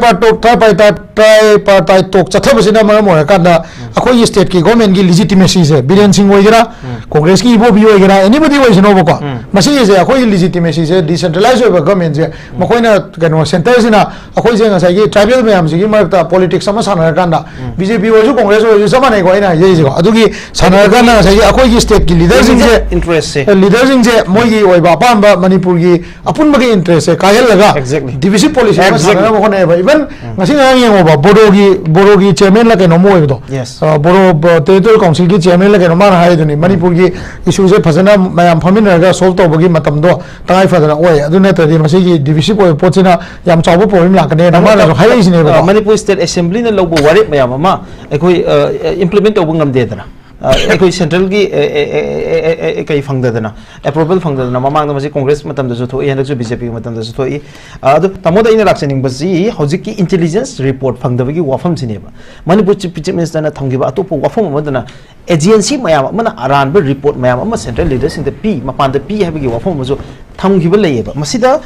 ꯄꯥꯔꯇꯥꯏ ꯇꯣꯛ ꯆꯠꯊꯕꯁꯤꯅ ꯃꯔꯝ ꯑꯣꯏꯔꯀꯥꯟꯗ ꯎꯝ꯫ ꯑꯩꯈꯣꯏꯒꯤ ꯁ꯭ꯇꯦꯠꯀꯤ ꯒꯣꯔꯃꯦꯟꯒꯤ ꯂꯤꯖꯤꯇꯤꯃꯦꯁꯤꯁꯦ, ꯕꯤꯔꯦꯟ ꯁꯤꯡ ꯑꯣꯏꯒꯦꯔꯥ, ꯎꯝ꯫ ꯀꯣꯡꯒ꯭ꯔꯦꯁꯀꯤ ꯏꯕꯣꯕꯤ ꯑꯣꯏꯒꯦꯔꯥ, ꯑꯦꯅꯤꯕꯗꯤ ꯑꯣꯏꯁꯅꯣꯕꯀꯣ, ꯎꯝ꯫ ꯃꯁꯤꯒꯤꯁꯦ ꯑꯩꯈꯣꯏꯒꯤ ꯂꯤꯖꯤꯇꯤꯃꯦꯁꯤꯁꯦ, ꯗꯤꯁꯦꯟꯇ꯭ꯔꯦꯂꯥꯏꯁ ꯑꯣꯏꯕ ꯒꯣꯔꯃꯦꯟꯁꯦ, ꯎꯝ꯫ ꯃꯈꯣꯏꯅ ꯀꯩꯅꯣ ꯁꯦꯟꯇꯔꯁꯤꯅ ꯑꯩꯈꯣꯏꯁꯦ ꯉꯁꯥꯏꯒꯤ ꯇ꯭ꯔꯥꯏꯕꯦꯜ ꯃꯌꯥꯝꯁꯤꯒꯤ ꯃꯔꯛꯇ ꯄꯣꯂꯤꯇꯤꯛꯁ ꯑꯃ ꯁꯥꯟꯅꯔꯀꯥꯟꯗ ꯎꯝ꯫ ꯕꯤ ꯖꯦ ꯄꯤ ꯑꯣꯏꯔꯁꯨ ꯀꯣꯡꯒ꯭ꯔꯦꯁ ꯑꯣꯏꯔꯁꯨ ꯆꯞ ꯃꯥꯟꯅꯩꯀꯣ ꯑꯩꯅ ꯍꯥꯏꯖꯔꯤꯁꯦꯀꯣ꯫ ꯑꯗꯨꯒꯤ ꯁꯥꯟꯅꯔꯀꯥꯟꯗ ꯉꯁꯥꯏꯒꯤ ꯑꯩꯈꯣꯏꯒꯤ ꯁ꯭ꯇꯦꯠꯀꯤ ꯂꯤꯗꯔꯁꯤꯡꯁꯦ, ꯏꯟꯇꯔꯦꯁꯁꯦ꯫ ꯂꯤꯗꯔꯁꯤꯡꯁꯦ ꯃꯣꯏꯒꯤ ꯑꯣꯏꯕ ꯑꯄꯥꯝꯕ ꯃꯅꯤꯄꯨꯔꯒꯤ ꯑꯄꯨꯟꯕꯒꯤ ꯏꯟꯇꯔꯦꯁꯁꯦ ꯀꯥꯏꯍꯜꯂꯒ Exactly. ꯗꯤꯚꯤꯖꯤꯞ ꯄꯣꯂꯤꯁꯤ ꯑꯃ Exactly. ꯁꯥꯟꯅꯅꯕ ꯍꯣꯠꯅꯩꯌꯦꯕ꯫ ꯏꯚꯟ ꯎꯝ꯫ ꯉꯁꯤ ꯉꯔꯥꯡ ꯌꯦꯡꯉꯣꯕ, ꯕꯣꯗꯣꯒꯤ, ꯕꯣꯗꯣꯒꯤ ꯆꯤꯌꯔꯃꯦꯟꯂ ꯀꯩꯅꯣꯝ ꯑꯣꯏꯕꯗꯣ, Yes. ꯑ, ꯕꯣꯗꯣ, ꯕ-, ꯇꯦꯔꯤꯇꯣꯔꯤꯌꯦꯜ ꯀꯥꯎꯟꯁꯤꯜꯒꯤ ꯆꯤꯌꯔꯃꯦꯟꯂ ꯀꯩꯅꯣ ꯃꯥꯅ ꯍꯥꯏꯗꯨꯅꯤ, ꯎꯝ꯫ ꯃꯅꯤꯄꯨꯔꯒꯤ ꯏꯁꯨꯁꯦ ꯐꯖꯅ ꯃꯌꯥꯝ ꯐꯝꯃꯤꯟꯅꯔꯒ ꯁꯣꯜꯕ ꯇꯧꯕꯒꯤ ꯃꯇꯝꯗꯣ ꯇꯉꯥꯏ ꯐꯗꯅ ꯑꯣꯏ, ꯑꯗꯨ ꯅꯠꯇ꯭ꯔꯗꯤ ꯃꯁꯤꯒꯤ ꯗꯤꯚꯤꯖꯤꯞ ꯑꯣꯏꯕ ꯄꯣꯠꯁꯤꯅ ꯌꯥꯝ ꯆꯥꯎꯕ ꯄ꯭ꯔꯣꯕ꯭ꯂꯦꯝ ꯂꯥꯛꯀꯅꯦꯅ ꯇꯥꯃꯣ, ꯃꯥꯅꯁꯨ ꯇꯥꯃꯣ, ꯍꯥꯏꯔꯛꯏꯁꯤꯅꯦꯕꯀꯣ꯫ ꯑ, ꯃꯅꯤꯄꯨꯔ ꯁ꯭ꯇꯦꯠ ꯑꯦꯁꯦꯝꯕ꯭ꯂꯤꯅ ꯂꯧꯕ ꯋꯥꯔꯦꯞ ꯃꯌꯥꯝ ꯑꯃ ꯑꯩꯈꯣꯏ, ꯑ, ꯏꯝꯄ꯭ꯂꯤꯃꯦꯟ ꯇꯧꯕ ꯉꯝꯗꯦꯗꯅ꯫ ꯑ, ꯑꯩꯈꯣꯏ ꯁꯦꯟꯇ꯭ꯔꯦꯜꯒꯤ, ꯑꯦ, ꯑꯦ, ꯑꯦ, ꯑꯦ, ꯑꯦ, ꯑꯦ, ꯀꯩ ꯐꯪꯗꯗꯅ, ꯑꯦꯄ꯭ꯔꯨꯕꯦꯜ ꯐꯪꯗꯗꯅ, ꯃꯃꯥꯡꯗ ꯃꯁꯤ ꯀꯣꯡꯒ꯭ꯔꯦꯁ ꯃꯇꯝꯗꯁꯨ ꯊꯣꯛꯏ, ꯍꯟꯗꯛꯁꯨ ꯕꯤ ꯖꯦ ꯄꯤꯒꯤ ꯃꯇꯝꯗꯁꯨ ꯊꯣꯛꯏ꯫ ꯑ, ꯑꯗꯨ ꯇꯥꯃꯣꯗ ꯑꯩꯅ ꯂꯥꯛꯆꯅꯤꯡꯕꯁꯤ ꯍꯧꯖꯤꯛꯀꯤ ꯏꯟꯇꯦꯂꯤꯖꯦꯟꯁ ꯔꯤꯄꯣꯔꯠ ꯐꯪꯗꯕꯒꯤ ꯋꯥꯐꯝꯁꯤꯅꯦꯕ꯫ ꯃꯅꯤꯄꯨꯔ ꯆꯤꯐ, ꯆꯤꯐ ꯃꯤꯅꯤꯁꯇꯔꯅ ꯊꯝꯈꯤꯕ ꯑꯇꯣꯞꯄ ꯋꯥꯐꯝ ꯑꯃꯗꯅ ꯑꯦꯖꯦꯟꯁꯤ ꯃꯌꯥꯝ ꯑꯃꯅ ꯑꯔꯥꯟꯕ ꯔꯤꯄꯣꯔꯠ ꯃꯌꯥꯝ ꯑꯃ ꯁꯦꯟꯇ꯭ꯔꯦꯜ ꯂꯤꯗꯔꯁꯤꯡꯗ ꯄꯤ, ꯃꯄꯥꯟꯗ ꯄꯤ ꯍꯥꯏꯕꯒꯤ ꯋꯥꯐꯝ ꯑꯃꯁꯨ ꯊꯝꯈꯤꯕ ꯂꯩꯌꯦꯕ꯫ ꯃꯁꯤꯗ,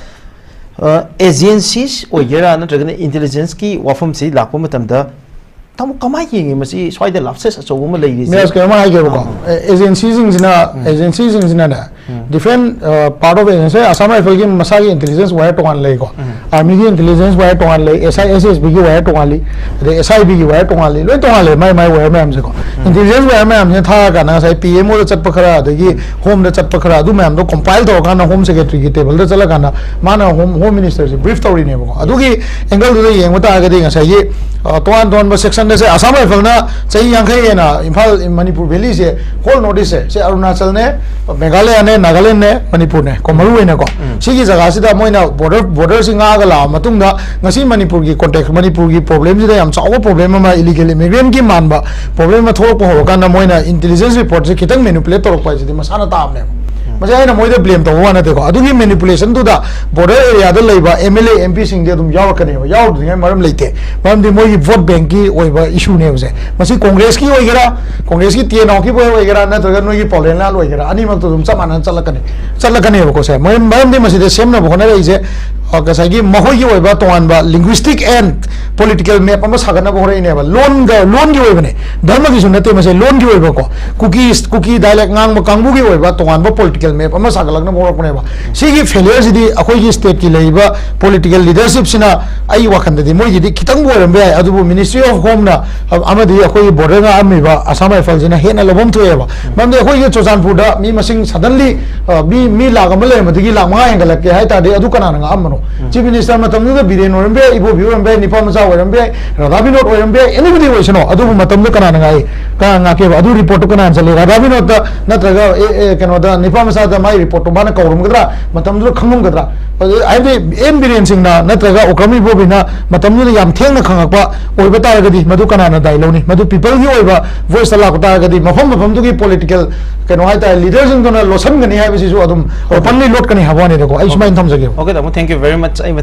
ꯑ, ꯑꯦꯖꯦꯟꯁꯤꯁ ꯑꯣꯏꯒꯦꯔꯥ ꯅꯠꯇ꯭ꯔꯒꯅ ꯏꯟꯇꯦꯂꯤꯖꯦꯟꯁꯀꯤ ꯋꯥꯐꯝꯁꯤ ꯂꯥꯛꯄ ꯃꯇꯝꯗ ꯇꯥꯃꯣ ꯀꯃꯥꯏꯅ ꯌꯦꯡꯉꯤ? ꯃꯁꯤ ꯁ꯭ꯋꯥꯏꯗ ꯂꯥꯞꯁꯦꯁ ꯑꯆꯧꯕ ꯑꯃ ꯂꯩꯔꯤꯁꯦ꯫ ꯃꯦꯁ ꯀꯩꯅꯣꯝ ꯍꯥꯏꯒꯦꯕꯀꯣ꯫ ꯑꯥ꯫ ꯑꯦꯖꯦꯟꯁꯤꯁꯤꯡꯁꯤꯅ ꯑꯦꯖꯦꯟꯁꯤꯁꯤꯡꯁꯤꯅꯅꯦ, different part of agency, Assam ꯔꯥꯏꯐꯜꯒꯤ ꯃꯁꯥꯒꯤ ꯏꯟꯇꯦꯂꯤꯖꯦꯟꯁ ꯋꯥꯌꯔ ꯇꯣꯉꯥꯟꯅ ꯂꯩꯀꯣ, ꯑꯥꯔꯃꯤꯒꯤ ꯏꯟꯇꯦꯂꯤꯖꯦꯟꯁ ꯋꯥꯌꯔ ꯇꯣꯉꯥꯟꯅ ꯂꯩ, ꯑꯦꯁ ꯑꯥꯏ ꯑꯦꯁ ꯑꯦꯁ ꯕꯤꯒꯤ ꯋꯥꯌꯔ ꯇꯣꯉꯥꯜꯂꯤ, ꯑꯗꯩ ꯑꯦꯁ ꯑꯥꯏ ꯕꯤꯒꯤ ꯋꯥꯌꯔ ꯇꯣꯉꯥꯜꯂꯤ, ꯂꯣꯏ ꯇꯣꯉꯥꯜꯂꯦ ꯃꯥꯏ ꯃꯥꯏ ꯋꯥꯌꯔ ꯃꯌꯥꯝꯁꯦꯀꯣ꯫ ꯏꯟꯇꯦꯂꯤꯖꯦꯟꯁ ꯋꯥꯌꯔ ꯃꯌꯥꯝꯁꯤꯅ ꯊꯥꯔꯀꯥꯟꯗ ꯉꯁꯥꯏ ꯄꯤ ꯑꯦꯝ ꯑꯣꯗ ꯆꯠꯄ ꯈꯔ, ꯑꯗꯒꯤ ꯍꯣꯝꯗ ꯆꯠꯄ ꯈꯔ, ꯑꯗꯨ ꯃꯌꯥꯝꯗꯣ ꯀꯣꯝꯄꯥꯏꯜ ꯇꯧꯔꯀꯥꯟꯗ ꯍꯣꯝ ꯁꯦꯀ꯭ꯔꯦꯇꯔꯤꯒꯤ ꯇꯦꯕꯜꯗ ꯆꯠꯂꯀꯥꯟꯗ ꯃꯥꯅ ꯍꯣꯝ ꯍꯣꯝ ꯃꯤꯅꯤꯁꯇꯔꯁꯦ ꯕ꯭ꯔꯤꯐ ꯇꯧꯔꯤꯅꯦꯕꯀꯣ꯫ ꯑꯗꯨꯒꯤ ꯑꯦꯡꯒꯜꯗꯨꯗ ꯌꯦꯡꯕ ꯇꯥꯔꯒꯗꯤ ꯉꯁꯥꯏꯒꯤ ꯑ, ꯇꯣꯉꯥꯟ ꯇꯣꯉꯥꯟꯕ ꯁꯦꯛꯁꯟꯗꯁꯦ ꯑꯁꯥꯝ ꯔꯥꯏꯐꯜꯅ ꯆꯍꯤ ꯌꯥꯡꯈꯩ ꯍꯦꯟꯅ ꯏꯝꯐꯥꯜ, ꯃꯅꯤꯄꯨꯔ ꯚꯦꯂꯤꯁꯦ, ꯍꯣꯜ ꯅꯣꯔꯠ ꯏꯁꯁꯦ, ꯁꯤ ꯑꯔꯨꯅꯥꯆꯜꯅꯦ, ꯃꯦꯘꯥꯂꯌꯥꯅꯦ, ꯅꯥꯒꯥꯂꯦꯟꯅꯦ, ꯃꯅꯤꯄꯨꯔꯅꯦ ꯀꯣ, ꯃꯔꯨ ꯑꯣꯏꯅꯀꯣ, ꯁꯤꯒꯤ ꯖꯒꯥꯁꯤꯗ ꯃꯣꯏꯅ ꯕꯣꯔꯗꯔ ꯕꯣꯔꯗꯔꯁꯤ ꯉꯥꯛꯑꯒ ꯂꯥꯛꯑ ꯃꯇꯨꯡꯗ ꯉꯁꯤ ꯃꯅꯤꯄꯨꯔꯒꯤ ꯀꯣꯟꯇꯦꯛꯁ, ꯃꯅꯤꯄꯨꯔꯒꯤ ꯄ꯭ꯔꯣꯕ꯭ꯂꯦꯝꯁꯤꯗ ꯌꯥꯝ ꯆꯥꯎꯕ ꯄ꯭ꯔꯣꯕ꯭ꯂꯦꯝ ꯑꯃ, ꯏꯂꯤꯒꯦꯜ ꯏꯃꯤꯒ꯭ꯔꯦꯟꯒꯤ ꯃꯥꯟꯕ ꯄ꯭ꯔꯣꯕ꯭ꯂꯦꯝ ꯑꯃ ꯊꯣꯛꯂꯛꯄ ꯍꯧꯔꯀꯥꯟꯗ ꯃꯣꯏꯅ ꯏꯟꯇꯦꯂꯤꯖꯦꯟꯁ ꯔꯤꯄꯣꯔꯠꯁꯦ ꯈꯤꯇꯪ ꯃꯦꯅꯤꯄꯨꯂꯦꯠ ꯇꯧꯔꯛꯄ ꯍꯥꯏꯁꯤꯗꯤ ꯃꯁꯥꯅ ꯇꯥꯕꯅꯦꯕ꯫ ꯃꯁꯤ ꯑꯩꯅ ꯃꯣꯏꯗ ꯕ꯭ꯂꯦꯝ ꯇꯧꯕ ꯋꯥ ꯅꯠꯇꯦꯀꯣ꯫ ꯑꯗꯨꯒꯤ ꯃꯦꯅꯤꯄꯨꯂꯦꯁꯟꯗꯨꯗ ꯕꯣꯔꯗꯔ ꯑꯦꯔꯤꯌꯥꯗ ꯂꯩꯕ ꯑꯦꯝ ꯑꯦꯜ ꯑꯦ, ꯑꯦꯝ ꯄꯤꯁꯤꯡꯗꯤ ꯑꯗꯨꯝ ꯌꯥꯎꯔꯛꯀꯅꯦꯕ, ꯌꯥꯎꯗ꯭ꯔꯤꯉꯩ ꯃꯔꯝ ꯂꯩꯇꯦ꯫ ꯃꯔꯝꯗꯤ ꯃꯣꯏꯒꯤ ꯚꯣꯠ ꯕꯦꯡꯀꯤ ꯑꯣꯏꯕ ꯏꯁꯨꯅꯦꯕꯁꯦ꯫ ꯃꯁꯤ ꯀꯣꯡꯒ꯭ꯔꯦꯁꯀꯤ ꯑꯣꯏꯒꯦꯔꯥ, ꯀꯣꯡꯒ꯭ꯔꯦꯁꯀꯤ ꯇꯤ ꯑꯦꯟ ꯑꯣꯒꯤꯕꯨ ꯑꯣꯏꯒꯦꯔꯥ, ꯅꯠꯇ꯭ꯔꯒ ꯅꯣꯏꯒꯤ ꯄꯥꯎꯂꯦꯟꯂꯥꯜ ꯑꯣꯏꯒꯦꯔꯥ, ꯑꯅꯤꯃꯛꯇ ꯑꯗꯨꯝ ꯆꯞ ꯃꯥꯟꯅꯅ ꯆꯠꯂꯛꯀꯅꯤ, ꯆꯠꯂꯛꯀꯅꯦꯕꯀꯣ꯫ ꯁꯦ, ꯃꯔꯝ, ꯃꯔꯝꯗꯤ ꯃꯁꯤꯗ ꯁꯦꯝꯅꯕ ꯍꯣꯠꯅꯔꯛꯏꯁꯦ, ꯑ, ꯉꯁꯥꯏꯒꯤ ꯃꯈꯣꯏꯒꯤ ꯑꯣꯏꯕ ꯇꯣꯉꯥꯟꯕ ꯂꯤꯡꯒ꯭ꯋꯤꯁꯇꯤꯛ ꯑꯦꯟ ꯄꯣꯂꯤꯇꯤꯀꯦꯜ ꯃꯦꯞ ꯑꯃ ꯁꯥꯒꯠꯅꯕ ꯍꯣꯠꯅꯔꯛꯏꯅꯦꯕ꯫ ꯂꯣꯟꯒ, ꯂꯣꯟꯒꯤ ꯑꯣꯏꯕꯅꯦ, ꯙꯔꯃꯒꯤꯁꯨ ꯅꯠꯇꯦ ꯃꯁꯦ, ꯂꯣꯟꯒꯤ ꯑꯣꯏꯕꯀꯣ꯫ ꯀꯨꯀꯤ, ꯀꯨꯀꯤ ꯗꯥꯏꯂꯦꯛ ꯉꯥꯡꯕ ꯀꯥꯡꯕꯨꯒꯤ ꯑꯣꯏꯕ ꯇꯣꯉꯥꯟꯕ ꯄꯣꯂꯤꯇꯤꯀꯦꯜ ꯃꯦꯞ ꯑꯃ ꯁꯥꯒꯠꯂꯛꯅꯕ ꯍꯧꯔꯛꯄꯅꯦꯕ꯫ ꯁꯤꯒꯤ ꯐꯦꯂꯤꯌꯔꯁꯤꯗꯤ ꯑꯩꯈꯣꯏꯒꯤ ꯁ꯭ꯇꯦꯠꯀꯤ ꯂꯩꯔꯤꯕ ꯄꯣꯂꯤꯇꯤꯀꯦꯜ ꯂꯤꯗꯔꯁꯤꯞꯁꯤꯅ, ꯑꯩꯒꯤ ꯋꯥꯈꯜꯗꯗꯤ ꯃꯣꯏꯒꯤꯗꯤ ꯈꯤꯇꯪꯕꯨ ꯑꯣꯏꯔꯝꯕ ꯌꯥꯏ, ꯑꯗꯨꯕꯨ ꯃꯤꯅꯤꯁꯇ꯭ꯔꯤ ꯑꯣꯐ ꯍꯣꯝꯅ ꯑꯃꯗꯤ ꯑꯩꯈꯣꯏꯒꯤ ꯕꯣꯔꯗꯔ ꯉꯥꯛꯑꯝꯃꯤꯕ ꯑꯁꯥꯝ ꯔꯥꯏꯐꯜꯁꯤꯅ ꯍꯦꯟꯅ ꯂꯧꯐꯝ ꯊꯣꯛꯑꯦꯕ꯫ ꯃꯔꯝꯗꯤ ꯑꯩꯈꯣꯏꯒꯤ ꯆꯨꯔꯆꯥꯟꯄꯨꯔꯗ ꯃꯤ ꯃꯁꯤꯡ ꯁꯗꯟꯂꯤ, ꯑ, ꯃꯤ, ꯃꯤ ꯂꯥꯛ ꯑꯃ ꯂꯩꯔꯝꯕꯗꯒꯤ ꯂꯥꯛ ꯃꯉꯥ ꯍꯦꯟꯒꯠꯂꯛꯀꯦ ꯍꯥꯏ ꯇꯥꯔꯗꯤ ꯑꯗꯨ ꯀꯅꯥꯅ ꯉꯥꯛꯑꯝꯕꯅꯣ? ꯆꯤꯐ ꯃꯤꯅꯤꯁꯇꯔ ꯃꯇꯝꯗꯨꯗ ꯕꯤꯔꯦꯟ ꯑꯣꯏꯔꯝꯕ ꯌꯥꯏ, ꯏꯕꯣꯕꯤ ꯑꯣꯏꯔꯝꯕ ꯌꯥꯏ, ꯅꯤꯄꯥ ꯃꯆꯥ ꯑꯣꯏꯔꯝꯕ ꯌꯥꯏ, ꯔꯥꯙꯥ ꯕꯤꯅꯣꯗ ꯑꯣꯏꯔꯝꯕ ꯌꯥꯏ, anybody ꯑꯣꯏꯁꯅꯣ, ꯑꯗꯨꯕꯨ ꯃꯇꯝꯗꯨ ꯀꯅꯥꯅ ꯉꯥꯛꯏ? ꯀꯅꯥ ꯉꯥꯛꯀꯦꯕ? ꯑꯗꯨ ꯔꯤꯄꯣꯔꯠꯇꯨ ꯀꯅꯥꯅ ꯆꯠꯂꯤ? ꯔꯥꯙꯥ ꯕꯤꯅꯣꯗꯇ ꯅꯠꯇ꯭ꯔꯒ, ꯑꯦ, ꯑꯦ, ꯀꯩꯅꯣꯗ, ꯅꯤꯄꯥ ꯃꯆꯥꯗ ꯃꯥꯏ ꯔꯤꯄꯣꯔꯠꯇꯨ ꯃꯥꯅ ꯀꯧꯔꯝꯒꯗ꯭ꯔꯥ? ꯃꯇꯝꯗꯨꯗ ꯈꯪꯉꯝꯒꯗ꯭ꯔꯥ? ꯑꯗꯨ ꯍꯥꯏꯕꯗꯤ ꯑꯦꯝ ꯕꯤꯔꯦꯟ ꯁꯤꯡꯅ ꯅꯠꯇ꯭ꯔꯒ ꯑꯣꯀ꯭ꯔꯝ ꯏꯕꯣꯕꯤꯅ ꯃꯇꯝꯗꯨꯗ ꯌꯥꯝ ꯊꯦꯡꯅ ꯈꯪꯉꯛꯄ ꯑꯣꯏꯕ ꯇꯥꯔꯒꯗꯤ ꯃꯗꯨ ꯀꯅꯥꯅ ꯗꯥꯏ ꯂꯧꯅꯤ? ꯃꯗꯨ ꯄꯤꯄꯜꯒꯤ ꯑꯣꯏꯕ ꯚꯣꯏꯁꯇ ꯂꯥꯛꯄ ꯇꯥꯔꯒꯗꯤ ꯃꯐꯝ ꯃꯐꯝꯗꯨꯒꯤ ꯄꯣꯂꯤꯇꯤꯀꯦꯜ ꯀꯩꯅꯣ ꯍꯥꯏꯇꯥꯔꯦ, ꯂꯤꯗꯔꯁꯤꯡꯗꯨꯅ ꯂꯣꯠꯁꯤꯟꯒꯅꯤ ꯍꯥꯏꯕꯁꯤꯁꯨ ꯑꯗꯨꯝ ꯑꯣꯄꯟꯂꯤ ꯂꯣꯠꯀꯅꯤ ꯍꯥꯏꯕ ꯋꯥꯅꯤꯗꯀꯣ꯫ ꯑꯩ ꯁꯨꯃꯥꯏꯅ ꯊꯝꯖꯒꯦꯕ꯫ Okay, ꯇꯥꯃꯣ, thank you very much꯫ ꯑꯩ